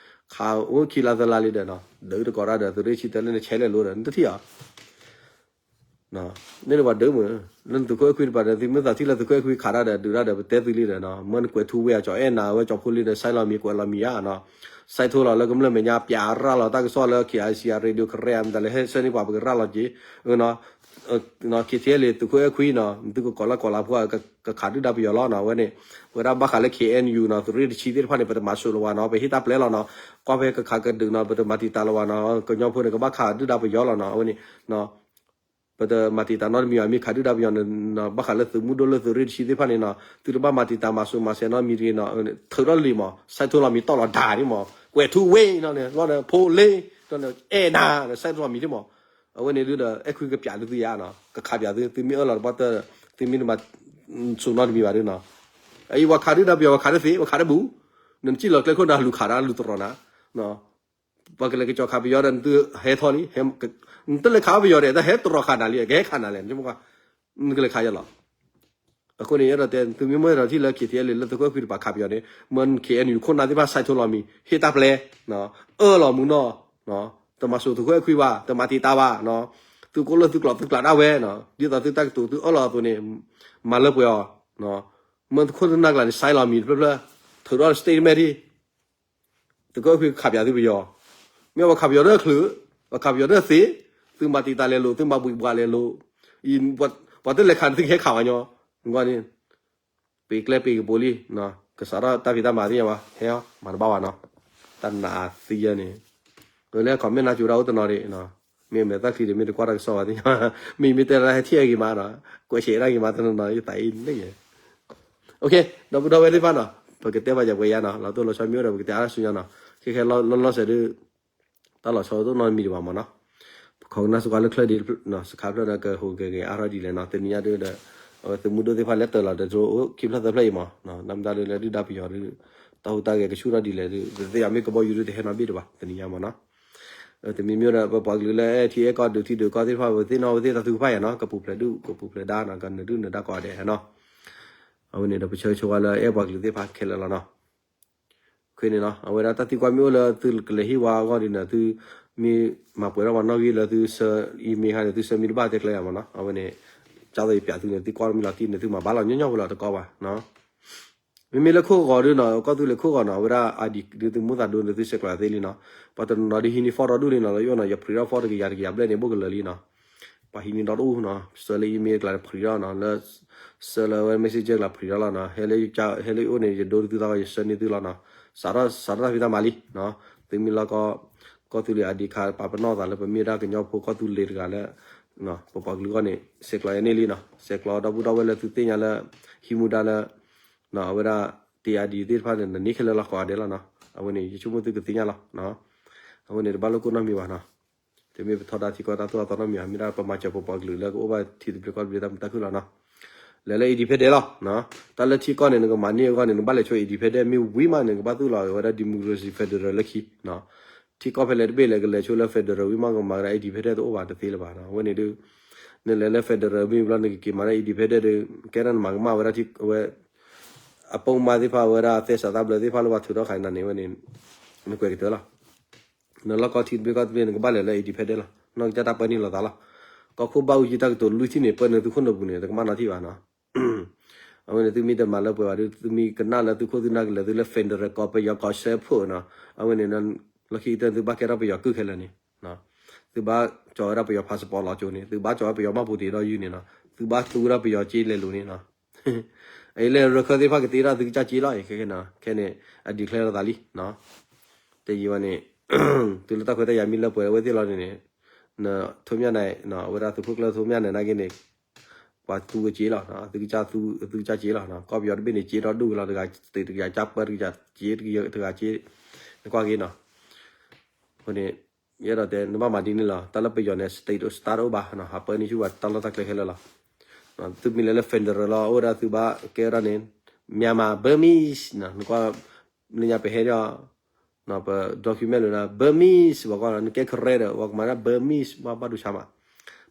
ခးအိၣ်ခံလါသၢလါလံဒီးနီၤ ဒုးတကိးတၢ်ဒီး သုးရ့ၣ်ဆံတၢလၢနဆဲးလဲၤလိၤဒီး နတထံၣ်အီၤ န့ၣ်န့ၣ်ပှၤဒုးမုၢ် လၢနသုးခိၣ်အဲၣ်ခွံတပၤဒီး သုမ့ၢ်သးထံၣ်လၢသုးခိၣ်အဲၣ်ခွံခးတၢ်ဒီး ဒုးတၢ်ဒီး ပတဲသုလံဒီးနီၤ မ့ၢ်နကွဲးထူဝ့ၢ်အကၠီၤအဲၣ်နၤ အဝဲကၠီၤဖိလံဒီး ဆဲးလီၤမံၤ ကွဲးလီၤမံၤဧါနီၤ ဆဲးထိလီၤလၢကမျၢၢ်မဲာ်ညါ ပၠးရၤလီၤတၢ်ကစီၣ်လၢ K I C R radio ကရဲၣ် မတၤလဲၣ် ဟဲဆှၢန့ၢ်ပှၤ ပကရၤလီၤက့ၤ K T L A သုးခိၣ်အဲၣ်ခွံနီၤ နသုကကိးလၢကိးလၢဖိ ကခးဒုၣ်ဒါပယီၤလီၤနီၤ အဝဲန့ၣ် ပဝဲဒၣ်ဘၣ်ဃးလၢ K N U နီၤ သုးရ့ၣ်တဆံသ့ၣ်တဖၣ်န့ၣ် ပတမၤစိးလၢၤဝဲနီၤ ပဟ့ၣ်တၢ်ပျဲလီၤနီၤ ကွၢ်ဖဲကခးကဒုးနီၤ ပတမၤတံာ်တာ်လၢၤဝဲနီၤ ကညီဖိန့ၣ် ကဘၣ်ခးဒုၣ်ဒါပယီၤလီၤနီၤ အဝဲန့ၣ် ပတမၤတံာ်တာ်နီတမံၤဘၣ် မ့ၢ်ခးဒုၣ်ဒါပယီၤန့ၣ် ဘၣ်ဃးလၢသုးမုၢ်ဒိၣ်လၢသုးရ့ၣ်တဆံသ့ၣ်တဖၣ်န့ၣ်နီၤ သုတဘၣ်မၤတံာ်တာ်မၤစိးမၤဆဲးနီတမံၤတဂ့ၤနီၤ ထုးထီၣ်လံမး ဆဲးထိလီၤမံၤတီၣ်လီၤဒၣ်န့ၣ်မး ကွဲးထူဝ့ၢ်နီၤန့ၣ် လီၤဒီးဖိလ့ ဒီးအဲၣ်နၤ ဆဲးထိလီၤမံၤန့ၣ်မး အဝဲန့ၣ်ဒုးဒီး အဲၣ်ခွံကပၠးဒုးသုယါနီၤ ကခးပၠးသု သုမ့ၢ်အၢၣ်လီၤတဘၣ်တၢ် သုမ့ၢ်တမၤစိးနီတမံၤဘၣ်ဒုးနီၤ အအံၤပှၤခးဒုၣ်ဒါပယီၤ ပှၤခးတသ့ ပှ�းခးတဘူး နစံၣ်လီၤကျဲခိၣ်နၤလူၤခးတၢ်လူၤတရီၤနၤ ပှၤကလဲၤကကၠီၤခးပယီၤဒီး နသုဟဲထီၣ်လံ နတလဲၤခးပယီၤဒီး တၢ်ဟဲတရီၤခးနၤလံ ကဟဲခးနၤလဲၣ် နကလဲၤခးယလီၤ အဃိန့ၣ် ယအဲၣ်ဒိးတဲ သုမ့ၢ်မ့ၢ်အဲၣ်ဒိးထံၣ်လၢ K T L A လၢသုးခိၣ်အဲၣ်ခွံတပၤခးပယီၤန့ၣ် မ့ၢ် K N U ခိၣ်နၢ်သ့ၣ်တဖၣ် ဆဲးထိလီၤမံၤ ဟ့ၣ်တၢ်ပျဲ အၢၣ်လီၤမုာ်နီၢ် တမၤစိးသုးခိၣ်အဲၣ်ခွံဘၣ် တမၤတံာ်တာ်ဘၣ် သုကိးလၢသုကျိာ်သုကျးဒၣ်ဝဲ ဒ်သိးသုတၢ်ကတိၤသုအၢၣ်လီၤအသိးန့ၣ် မၤလၢပှဲၤအီၤ မ့ၢ်သုးခိၣ်သုနၢ်ကျါန့ၣ် ဆဲးလီၤမံၤတဖျၢၣ်ဖျၢၣ် ထုးထီၣ် statement ဒံး သုးခိၣ်အဲၣ်ခွံခးပၠးသုပယီၤ မ့ၢ်ပှၤခးပယီၤတချုး ပှၤခးပယီၤတသ့ သုမၤတံာ်တာ်လဲၤလိာ် သုမၤဘှံးဘှးလဲၤလိာ် ပှၤတလဲၤခးန့ၣ် သုကဟဲခးဝဲညီ ဂီၢ်န့ၣ် ပ့ၤကျဲပ့ၤကပူၤလံ ကစးထီၣ်တၢ်ဖံးတၢ်မၤသ့ၣ်ညါဘၣ် ဟဲမၤတဘၣ်ဘၣ်နီၤ တၢ်နးသံယဲန့ၣ် လၢ comment နၤကၠိဒၣ်အိၣ်တနီၤဒံး မ့ၢ်မဲာ်သၣ်ချံဒံး မ့ၢ်တကွၢ်တၢ်ကစီၣ်ဘၣ်သ့ၣ်ညါ မ့ၢ်မ့ၢ်တဲလၢဟဲထံၣ်အဂ့ၤမးနီၤ ကွဲးရှဲဒၣ်ဂ့ၤမးတနီၤနီၤ ယသးအံၤန့ၣ် ဒီပုၢ်ဒီဝဲၢ်သ့ၣ်တဖၣ်နီၤ ပကတဲဘၣ်ယၤပှဲၤယါနီၤ လီၤတိၢ်လီၤဆီမ့ၢ်အိၣ်ဒီး ပကတဲအါထီၣ်ဆူညါနီၤ ခဲခဲလီၤလီၤဆဲးဒုး တၢ်လီၤဆီတအိၣ်နီတမံၤဒံးဘၣ်မးနီၤ ခိးကနၣ်စ့ၢ်ကီးလၢချၢဒံး စခါဖျၢၣ်ဒီး ကဟူးကဂဲၤအါထီၣ်ဒ်လဲၣ်နီၤ တနံၤညါဒုးဒီး အဝဲသုးမုၢ်ဒိၣ်သ့ၣ်တဖၣ်လဲၤတၢၢ်လီၤဒီး ဒြိအိၣ်ခံဖျၢၣ်သၢဖျၢၣ်အံၤမး တၢ်မတၤဒုးလၢဒုၣ်ဒါပယီၤဒုး တၢ်ဟူးတၢ်ဂဲၤကဆူၣ်ထီၣ်ဒ်လဲၣ်ဒုး ပသ့ၣ်ညါမ့ၢ်ကဘီယူၤဒုးတဟဲနီတဘ့ၣ်ဒံးဘၣ် တနံၤညါမးနီၤ တမံၤမ့ၢ်ဒီး ပပှၤကလုာ်လၢအဲၣ်ထံအဲၣ်ကီၢ်ဒုးထံဒုးကီၢ်သ့ၣ်တဖၣ် ပသ့ၣ်နီၣ်ဝဲသ့ၣ်တၢ်ထုကဖၣ်ယါနီၤ ကပူၤဖျဲးဒုး ကပူၤဖျဲးဒါနီၤ ကနၢၤဒုၣ်နၢၤဒါကိးဂၤဒဲးနီၤ အဝဲန့ၣ်ဒီး ပဆၢဂ့ၤဆၢဝါလၢအဲၣ်ပှၤကလုာ်သ့ၣ်တဖၣ်ခဲလၢာ်လီၤနီၤ ခဲန့ၣ်နီၤ အဝဲဒၣ်တၢ်သံကွၢ်မ့ၢ်အိၣ်လၢသုကလဲၤဟ့ၣ်ဝဲအဂီၢ်ဒ်န့ၣ် သုမ့ၢ်မၤပှဲၤထီၣ်ပှၤနီၣ်ဂံၢ်လၢသုဆှၢ email ခါန့ၣ် သုဆှၢမံၤတဘၣ်တဲကျဲယါမးနီၤ အဝဲန့ၣ် ကၢ်သိးယပၠးသုန့ၣ် သုကွၢ်မံၤလီၤတံၢ်န့ၣ် သုမၤဘၣ်လီၤညီညီဖိလီၤတကီဘၣ်နီၤ မ့မ့ၢ်လၢခိၣ်ဂီၤဒုးနီၤ ကီၢ်သူလ့ၤခိၣ်ဂီၤနီၤ အဝဲဒၣ် ID ဒုးသုမူသးဒိန့ၣ် သုဆဲးကျိးသ့လံနီၤ ပှၤတနီၤနီၤဒုးဟံးန့ၢ် form ဒီဒူၣ်လံနီၤ လၢယအိၣ်နီၤ ယ print ဒီး form တကယၤတကယၤဘျဲၣ်န့ၣ် ဘိၣ်ကလၢာ်လံနီၤ ပှၤဟံးန့ၢ်ဒီဒူၣ်နီၤ ဆှၢလၢ email ကျါန့ၣ် print ဒီးနီၤ လၢ ဆှၢလၢဝဲ messenger ကျါ print ဒီးလီၤနီၤ ဟဲလၢယအိၣ်န့ၣ် ယဒိသုသး ယဆှၢန့ၢ်သုလီၤနီၤ စးထီၣ် စးထီၣ်တၢ်ဖံးတၢ်မၤလံနီၤ သုမ့ၢ်လီၤကီ ကီၢ်သူလ့ၤ ID ခါ ပာ်ပနီၣ်သးလၢပမ့ၢ်ဒၣ်ကညီဖိကီၢ်သူလ့ၤတဂၤလၢ ပပှၤကလုာ်အဂီၢ်န့ၣ် ဆဲးကျိးယၤန့ၢ်လံနီၤ ဆဲးကျိးဒီပုၢ်ဒီဝဲၢ်လၢသုသ့ၣ်ညါလၢ ဟံးမူဒါလၢ အဝဲဒၣ် တ့ ID သ့ၣ်တဖၣ်န့ၣ် နန့ၢ်ခဲလၢာ်လီၤကိးဂၤဒဲးလီၤနီၤ အဝဲန့ၣ် ယဆိကမိၣ်သုကသ့ၣ်ညါလီၤ အဝဲန့ၣ် တဘၣ်လိာ်ကိၢ်နီတမံၤဘၣ်နီၤ တမ့ၢ်ပထီဒါထံကီၢ်တၢ်သိၣ်တၢ်သီနီတမံၤဘၣ် မ့ၢ်ဒၣ်ပမၤစၢၤပပှၤကလုာ်လၢကအိၣ်ဘၣ်ထံသဘျ့ကီၢ်သဘျ့တၢ်မုာ်တၢ်ခုၣ်လီၤနီၤ လဲၤလၢ independent လီၤ တၢ်လၢထံကီၢ်န့ၣ် နကမၤန့ၢ်အဂီၢ်န့ၣ် နကဘၣ်လဲၤဆိ independent မ့ၢ်ဝံၤမးန့ၣ် နကဘၣ်သူၣ်လီၤဝဲဒၣ် democracy federal လၢခံ ထံကီၢ်ဖဲလဲၣ်တဘ့ၣ်လဲၣ် ကလဲၤဆိလၢ federal ဝံၤမး ကမၤဝဲဒၣ် independent တအိၣ်ဘၣ်တသ့လၢၤဘၣ်နီၤ အဝဲန့ၣ်ဒုး နလဲၤလၢ federal မ့ၢ်ဘျီ နကက့ၤမၤဒၣ် independent ဒုး ကဲဒၣ်နမၤကမၣ်ဝဲဒၣ်ထံ အဝဲ အပိာ်မၢ်သ့ၣ်တဖၣ် အဝဲဒၣ်သဲစးသးဘျၢသ့ၣ်တဖၣ်လၢပှၤထုး ထီၣ်ခးနၤန့ၣ်ဝဲန့ၣ် နကွဲးကတၢၢ်လီၤ နလီၢ်ကီထံသဘျ့ကီၢ်သဘျ့ နကဘၣ်လဲၤလၢ independent လီၤ နီၢ်ကစၢ်တၢ်ပၢနုာ်လီၤသးလီၤ ကီၢ်ခိၣ်ဘၣ်အူကၠံတၢ်ကတိၤလွံၢ်ထံၣ်န့ၣ် ပၢနုာ်သုခိၣ်နူာ်ပူၤန့ၣ် တကမၣ်နီထံၣ်ဘၣ်နီၤ အဝဲန့ၣ် သုမ့ၢ်တမၤလၢပှဲၤဘၣ်ဒီး သုမ့ၢ်ကနၣ်လၢသုခိၣ်သုနၢ်ကလဲၤသုလၢ federal ကီၢ်ပယီၤကီၢ်စၢဖှိၣ်နီၤ အဝဲန့ၣ် လီၢ်ခံကတၢၢ်သုဘၣ်ကဲထီၣ်ပယီၤကုၢ်ခဲလၢာ်န့ၣ် သုဘၣ်ကၠီၤဝဲဒၣ်ပယီၤ passport လီၤကၠိန့ၣ် သုဘၣ်ကၠီၤဝဲပယီၤမၢ်ပူၤတ့ၤဒီးယုၢ်န့ၣ်နီၤ သုဘၣ်သူဝဲဒၣ်ပယီၤကၠ့လဲၤလိၤန့ၣ်နီၤ အံၤလၢရခၢၣ်သ့ၣ်တဖၣ်ကသ့ဒၣ်သုကစၢ်ကၠ့လီၤ ခဲခဲန့ၣ် ခဲန့ၣ် အdeclareလီၤသးလံ တဲယံၤဝဲန့ၣ် တုၤလၢတၢ်ခွဲးတၢ်ယာ်မ့ၢ်လၢပှဲၤဝဲသ့ၣ်လီၤန့ၣ် နထိးမၠၣ်နၤ အဝဲဒၣ်သုးခိၣ်ကျၢၢ်ထိးမၠၣ်နၤနာ်က့န့ၣ် ပှၤသူဝဲကၠ့လီၤ သုကစၢ်သူ သုကစၢ်ကၠ့လီၤ ကီၢ်ပယီၤတဘ့ၣ်န့ၣ် ကၠ့ဒီဒူၣ်က့ၤလီၤ တဂၤတဂၤကၢ်ပၢတဂၤကၠ့တဂၤကၠ့ နကွၢ်က့ၤနီၤ အဃိန့ၣ် ယအဲၣ်ဒိးတဲ နဘၣ်မၤဒ်န့ၣ်လီၤ. တၢ်လၢပယီၤန့ၣ် state တအိၣ်ဘၣ်, ဟးပၢန့ၢ်ဆူၣ်ဝဲတၢ်လီၢ်တၢ်ကျဲခဲလၢာ်လီၤ. သုမ့ၢ်လဲၤလၢ federal လီၤ အိၣ်ဝဲဒၣ်သုဘၣ်ကဲဝဲဒၣ်န့ၣ် Myanmar Burmese နကွၢ် လၢညါပဟဲဒီး ပ document လၢ Burmese ပှၤကွၢ်လီၤ နကဲ Karen ဒီး ပှၤကမၤဒၣ် Burmese ဘၣ်ဒိဆါမး.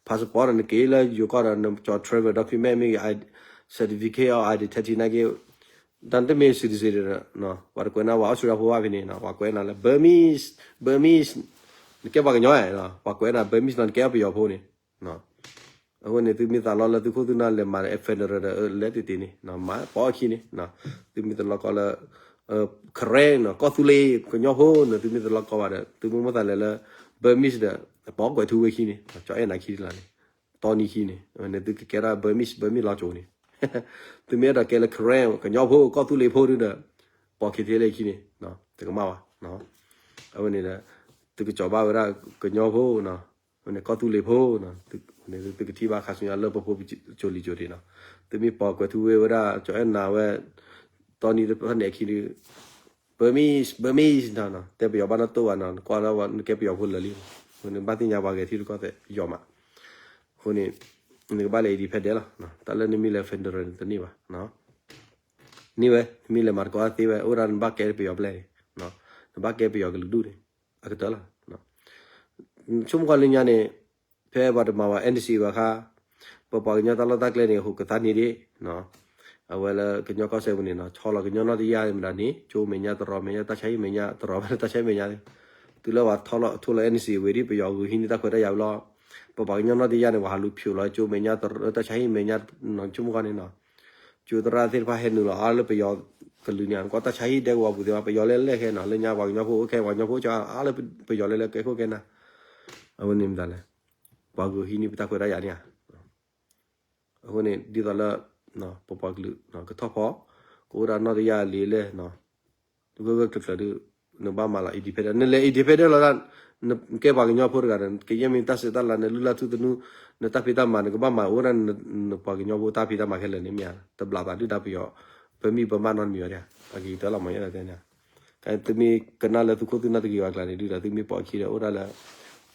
Passport ဒီး နက့ၤလၢယိၤကီၢ်ဒီး နကၠီၤ travel document မ့ၢ်ဂ့ၤ certificate of identity နာ်က့ တၢ်တမ့ၢ် citizen ဒီး ပှၤတကွဲးနၤ ပှၤ Australia ဖိဘၣ်ဖဲန့ၣ် ပှၤကွဲးနၤလၢ Burmese Burmese နကဲပှၤကညီဧါ, ပှၤကွဲးနၤ Burmese လီၤ နကဲပယီၤဖိန့ၣ်. အဃိန့ၣ် သုမ့ၢ်သးလီလၢသုခိၣ်သုနၢ်လဲၤမၤ federal ဒီး လဲၤတ့ၢ်တ့ၢ်န့ၣ် မၤပိာ်အခံန့ၣ်, သုမ့ၢ်တလီကီလၢ Karen နီၤ ကီၢ်သူလ့ၤ ကညီဖိန့ၣ် သုမ့ၢ်တလီကီဘၣ်ဒီး သုမ့ၢ်မိၣ်သးလဲၤလၢ Burmese ဒီး ပိာ်ကွဲးထူဝ့ခံန့ၣ် ကၠီၤအဲၣ်နၤခံလီၤန့ၣ် တီနံၤခံန့ၣ် န့ၣ်သုကကဲဒၣ် Burmese Burmese လီၤကၠိန့ၣ်, သုမ့ၢ်အဲၣ်ဒိးကဲလၢ Karen ကညီဖိ ကီၢ်သူလ့ၤဖိဒုဒီး ပိာ်ခံထဲလဲၣ်ခံန့ၣ် တကမၣ်ဘၣ်. အဝဲန့ၣ်ဒီး သုကကၠီၤဘၣ်ဝဲဒၣ်ကညီဖိနီၤ န့ၣ်ကီၢ်သူလ့ၤဖိနီၤ, သုကထံၣ်ဘၣ်ခါဆူညါလၢပဖိပကၠိလံၤကၠိဒံးနီၤ, သုမ့ၢ်ပိာ်ကွဲးထူဝ့ဝဲဒၣ် ကၠီၤအဲၣ်နၤဝဲ တီနံၤတဖၣ်န့ၣ်အခံဒု Burmese Burmese နီၤ, တဲပယီၤဘၣ်နီၢ်တိၢ်ဘၣ်နီၤ, နကွၢ်လၢနကဲပယီၤဖိလၢာ်လံ, နဘၣ်သ့ၣ်ညါပှၤဂဲၤထံရူၢ်ကီၢ်သဲးယီၤမး, အဃိန့ၣ် နကဘၣ်လဲၤ independent လီၤ, တၢ်လၢနမ့ၢ်လဲၤ federal န့ၣ်တန့ၢ်ဘၣ် န့ၢ်ဝဲ, နမ့ၢ်လဲၤမၤသကိးသ့ဝဲ အိၣ်ဒၣ်နဘၣ်ကဲပယီၤပျဲၢ်န့ၣ်, နဘၣ်ကဲပယီၤကလုာ်ဒူၣ်န့ၣ် အကတၢၢ်လီၤ. ဆိကမိၣ်ကွၢ်လၢညါန့ၣ် ဖဲပှၤတမၤဝဲ N C A ဘၣ်ခါ, ပပှၤကညီတၢ်လီၢ်တၢ်ကျဲန့ၣ် ဟူးကသါန့ၢ်ဒံး, အဝဲလၢကညီကီၢ်စဲၣ်ပူၤန့ၣ်နီၤ ဆီလီၤကညီနီၢ်တယၢ်မတၤန့ၣ် ကၠိမဲာ်ညါတရီမဲာ်ညါ တၢ်ဆါဟံၣ်မဲာ်ညါတရီမဲာ်ညါ တုၤလၢပှၤထီၣ်လီၤ ထိၣ်လီၤ N C A ဝံၤဒ် ပယီၤဂုာ်ဟံးန့ၢ်တၢ်ခွဲးတၢ်ယာ်ဝံၤလီၤ, ပပှၤကညီနီၢ်တယၢ်န့ၣ် ပှၤဟးလူၤဖျိးလီၤ ကၠိမဲာ်ညါတရီ တၢ်ဆါဟံၣ်မဲာ်ညါ ဆိကမိၣ်ကွၢ်န့ၣ်နီၤ ကၠိသရၣ်သ့ၣ်တဖၣ်ဟဲနုာ်လီၤအါလၢပယီၤကလုာ်န့ၣ် ကွၢ်တၢ်ဆါဟံၣ်ဒဲကဝီၤပူၤသ့ၣ်တဖၣ် ပယီၤလဲၤလဲၤခဲနီၤ လၢညါပှၤကညီဖိအိၣ်ခဲ ပှၤကညီဖိအိၣ်ကဲဝဲကဲခိၣ်ကဲနၢ်, အဝဲန့ၣ်မတၤလဲၣ်, ပှၤဂုာ်ဟံးန့ၢ်ပတၢ်ခွဲးတၢ်ယာ်န့ၣ်ဧါ. အဃိန့ၣ် ဒ်သိးလၢ ပပှၤကလုာ် ကထီၣ်ဖီ ကအိၣ်ဒၣ်နီၢ်တယၢ်လံလဲၣ် တဂၢၢ်ဂၢၢ်ကျၢၤကျၢၤဒုး နဘၣ်မၤလီၤ independent နလဲၤ independent လီၤဒၣ် နကဲပှၤကညီဖိတဂၤဒီး ကယဲၢ်မ့ၢ်တၢ်စံးတၢ်လၤ နလုၢ်လၢ်ထူသနူ နတၢ်ဖံးတၢ်မၤ နကဘၣ်မၤအိၣ်ဒၣ် နပှၤကညီဖိတၢ်ဖံးတၢ်မၤခဲလၢာ်န့ၣ်မ့ၢ်ဧါ တဘျးသးဒုၣ်ဒါပယီၤ ပမံၣ်ပမၣ်နီတမံၤဘၣ်ဒၣ် အဂ့ၤကတၢၢ်လီၤမ့ၢ်ယဲၢ်တဲန့ၣ် သုမ့ၢ်ကနၣ်လၢသုခိၣ်သုနၢ်တဂ့ၤဘၣ်ကျါန့ၣ်ဒုၣ်ဒီး သုမ့ၢ်ပိာ်အခံဒီး အိၣ်ဒၣ်လၢ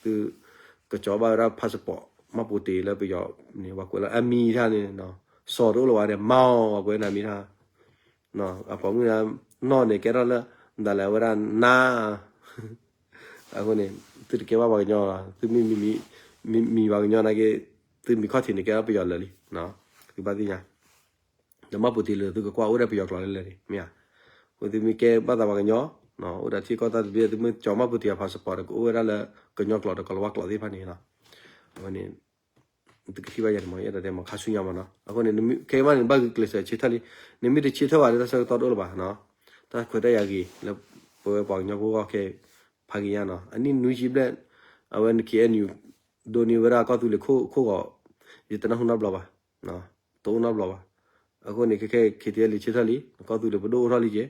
သု ကကၠီၤဘၣ်ဝဲဒၣ် passport မှတ်ပုံတင် လၢပယီၤန့ၣ် ပှၤကွဲးလၢအမံၤတၢ်န့ၣ် စီၤတအိၣ်လၢၤဘၣ်ဒီး မၤအီၤ ပှၤကွဲးနၤမံၤတၢ် အပှၤမုၢ်နီၢ်န့ၣ် ကဲထီၣ်လၢ မတၤလဲၣ် အဝဲဒၣ်နါ အဃိန့ၣ် သုတကဲဘၣ်ပှၤကညီလီၤ သုမ့ၢ်မံၤပှၤကညီနာ်က့ သုမံၤခီၣ်ထံးန့ၣ် ကဲထီၣ်ပယီၤလၢာ်လံ သုဘၣ်သ့ၣ်ညါ ဒီးမှတ်ပုံတင်လၢသုကကွၢ်အိၣ်ဒၣ်ပယီၤကျိာ်လၢလၢ်န့ၣ် မ့ၢ်ဧါ အဃိသုမ့ၢ်ကဲဘၣ်သးပှၤကညီ အိၣ်ဒီးထံကီၢ်တၢ်သဘျ့ သုမ့ၢ်ကၠီၤမှတ်ပုံတင် passport ဒီးကအိၣ်ဝဲဒၣ်လၢ ကညီကျိာ်ဒီးကီၤလၤဝါကျိာ်သ့ၣ်တဖၣ်န့ၣ်လီၤ အဝဲန့ၣ် သုကထံၣ်ဘၣ်ယၤန့ၣ်မ့ၢ် ယအဲၣ်ဒိးတဲမ့ၢ် ခါဆူညါမ့ၢ်နီၤ အဃိန့ၣ် ခဲအံၤမးန့ၣ် နဘၣ်ဂုာ်ကျဲးစၢးဆၢထၢၣ်လံ နမ့ၢ်တဆၢထၢၣ်ဘၣ်ဒီး တၢ်ဆၢကတီၢ်တအိၣ်လၢၤဘၣ် တၢ်ခွဲးတၢ်ယာ်ဂ့ၤ လၢပဝဲပှၤကညီဖိဂီၢ်ခဲအံၤ ဖးက့ၤညါနီၤ အနံၣ်နွံဆံဘျဲၣ် အဝဲ K N U ဒိးန့ၢ်ဝဲဒၣ်ကီၢ်သူလ့ၤခိၣ်ဂီၤ ယတနၢ်ဟူနီတဘျီဘၣ် တအိၣ်နီတဘျီဘၣ် အဃိန့ၣ် ခဲခဲ K T L ဆၢထၢၣ်လံ ကီၢ်သူလ့ၤပဒိၣ်အိၣ်ထီၣ်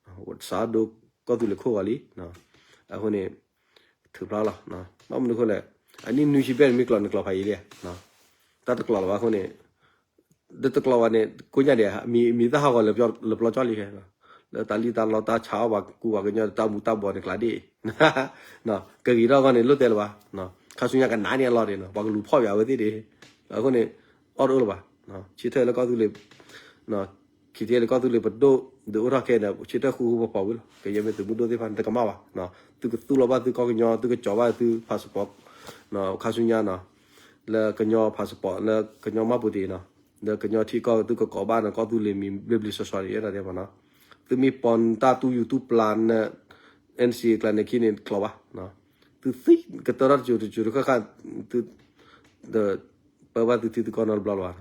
လံက့ၤ စးဒိးကီၢ်သူလ့ၤခိၣ်ဂီၤလံ အဃိန့ၣ် ထုးဖျါလီၤ ဘၣ်မနုၤအဃိလဲၣ် အနံၣ်နွံဆံဘျဲၣ်န့ၣ် မ့ၢ်ကျိာ်န့ၣ်ကျိာ်ဖးယံာ်လံ တၢ်တကျိာ်လၢၤဘၣ်အဃိန့ၣ် ဒ်တကျိာ်ဘၣ်န့ၣ် ကိးညါဒဲး မံၤတၢ်ဟးဂီၤလၢပျီကၠီလံခဲ လၢတၢ်လံၣ်တၢ်လီတၢ်ဆါအီၣ်ပှၤကူပှၤကညီတၢ်မူၤတၢ်ဘှီးန့ၣ်ကျါဒ်အံၤ ကဂ့ၤထီၣ်အဂီၢ်န့ၣ် လိၣ်တဲလၢၤဘၣ် ခါဆူညါကနးန့ၢ်အလီၢ်ဒံးနီၤ ပှၤကလူၤဖီၣ်ယၤဝဲသ့ၣ်ဒံး အဃိန့ၣ် အီၣ်တအိၣ်လၢၤဘၣ် ဆၢထၢၣ်လၢကီၢ်သူလ့ၤ ခံထံလၢကီၢ်သူလ့ၤပဒိၣ် ဒုးအိၣ်ထီၣ်ခဲဒီး ဆၢထၢၣ်ဃူဃူဖိးဖိးဝံၤလီၤ ကယဲၢ်မ့ၢ်သုးမုၢ်ဒိၣ်သ့ၣ်တဖၣ်န့ၣ် တကမၣ်ဘၣ် သုကသူၣ်လီၤဘၣ်သုကီၢ်ကညီ သုကကၠီၤဘၣ်သု passport ခါဆူညါနီၤ လၢကညီ passport လၢကညီမှတ်ပုံတင်နီၤ လၢကညီထံကီၢ်သုကကိးဘၣ်နီၤ ကီၢ်သူလ့ၤမံၤဘျ့ဘျ့ဆှီဆှီန့ၣ် ယအဲၣ်ဒိးတဲမ့ၢ်နီၤ သုမ့ၢ်ပိာ်နတၢ်သူယူၤသူပျၢ်န N C A ကျါန့ၣ်ခံန့ၣ်ကျိာ်ဘၣ် သုသံကတၢၢ်ထီၣ်တစိၤတစိၤတဃၣ်ဃၣ် သု ဒီးပၢဘၣ်သုထံသုကီၢ်နီတဘျီလၢၤဘၣ်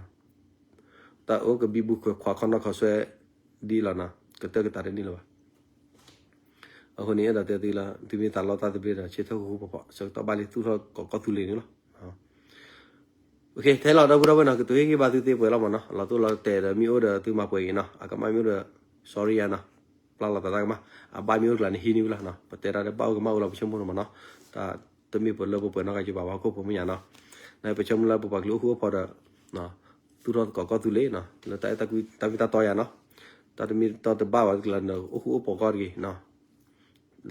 တၢ်အိၣ်ကဘံဘူခွဲးခွးခီနီၢ်ခီဆွဲဒ်လီၤနီၤ ကတၢၢ်ကတၢၢ်တန့ၢ်လၢၤဘၣ် အဃိန့ၣ် အဲၣ်ဒိးတဲသုလၢ သုမ့ၢ်သးလီတၢ်သဘျ့ဒီး ဆၢထၢၣ်ဃူဃူဖိးဖိး ဆၢကတီၢ်ဘၣ်လံသူၣ်ထီၣ်ကီးကီၢ်သူလ့ၤန့ၣ်လီၤ ထဲလီၤဒီပုၢ်ဒီဝဲၢ်နီၤ ကတိၤဟ့ၣ်ဂံၢ်ဘါသုသ့ပှဲၤလီၤမ့ၢ်နီၤ လီၤတိၢ်လီၤတဲာ်ဒီးမ့ၢ်အိၣ်ဒီးသုမၤပှဲၤဂ့ၤနီၤ အကမၣ်မ့ၢ်အိၣ်ဒီး sorry ယါနီၤ ပျၢ်လီၤသးတၢ်ကမၣ် အဘၣ်မ့ၢ်အိၣ်တကျါန့ၣ်ဟံးန့ၢ်ဝံၤလီၤနီၤ ပတဲတၢ်ဒီးဘၣ်အိၣ်ကမၣ်အိၣ်လီၤပဆိကမိၣ်န့ၣ်မ့ၢ်နီၤ တၢ်တမ့ၢ်ပလၢပပှဲၤနီၢ်ကစၢ်ဘၣ်ပှၤဟီၣ်ခိၣ်ဖိမ့ၢ်ယါနီၤ နပဆိကမိၣ်လၢပပှၤကလုာ်အိၣ်ဃူအိၣ်ဖိးဒီး သူၣ်ထီၣ်ကီးကီၢ်သူလ့ၤနီၤ လၢတၢ်အဲၣ်တၢ်ကွံတၢ်မ့ၢ်တၢ်တီယါနီၤ တၢ်တမ့ၢ်တၢ်တဘၣ်ဘၣ်တကျါန့ၣ် အိၣ်ဃူအိၣ်ဖိးကီၢ်တဂ့ၤနီၤ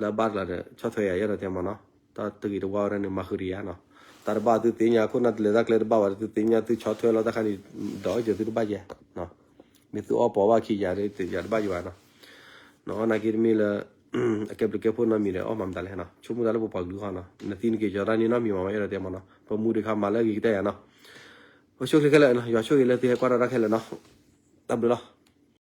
လၢအဘၣ်တကျါဒီး ဆီၣ်ထွဲယၤ ယအဲၣ်ဒိးတဲမ့ၢ်နီၤ တၢ်တဂ့ၤတဝါဝဲဒၣ်န့ၣ် မၤဃုာ်တယၤနီၤ. တၢ်တဘၣ်သုသ့ၣ်ညါ ခိၣ်နၢ်တလဲၤတၢ်ကျဲတဘၣ်ဘၣ် သုသ့ၣ်ညါ သုဆီၣ်ထွဲလီၤတၢ်ခါန့ၣ် ဒီးယသုတဘၣ်ယဲနီၤ. မ့ၢ်သုအီၣ်ပီဘၣ်ခံယၤ ယၤတဘၣ်ယၤဘၣ်နီၤ. နီၤ နာ်က့တမ့ၢ်လၢ အကဲဘျုးကဲဖှိၣ်နီတမံၤဒီး အီၣ်မၤမတၤလဲၣ်နီၤ. ဆိကမိၣ်တၢ်လၢပပှၤကလုာ်ဃီနီၤ. နသံနက့ၤကီၤတၢ်န့ၣ်နီတမံၤမး မ့ၢ်အဲၣ်ဒိးတဲမးနီၤ. ပမူတခါမၤလၢအဂ့ၤကတၢၢ်ယၤနီၤ. အိၣ်ဆူၣ်ချ့ခဲလၢာ်နီၤ. ယွၤဆိၣ်ဂ့ၤလၢသုဟဲကွၢ်တၢ်ခဲလၢာ်နီၤ. တၢ်ဘျုးလီၤ.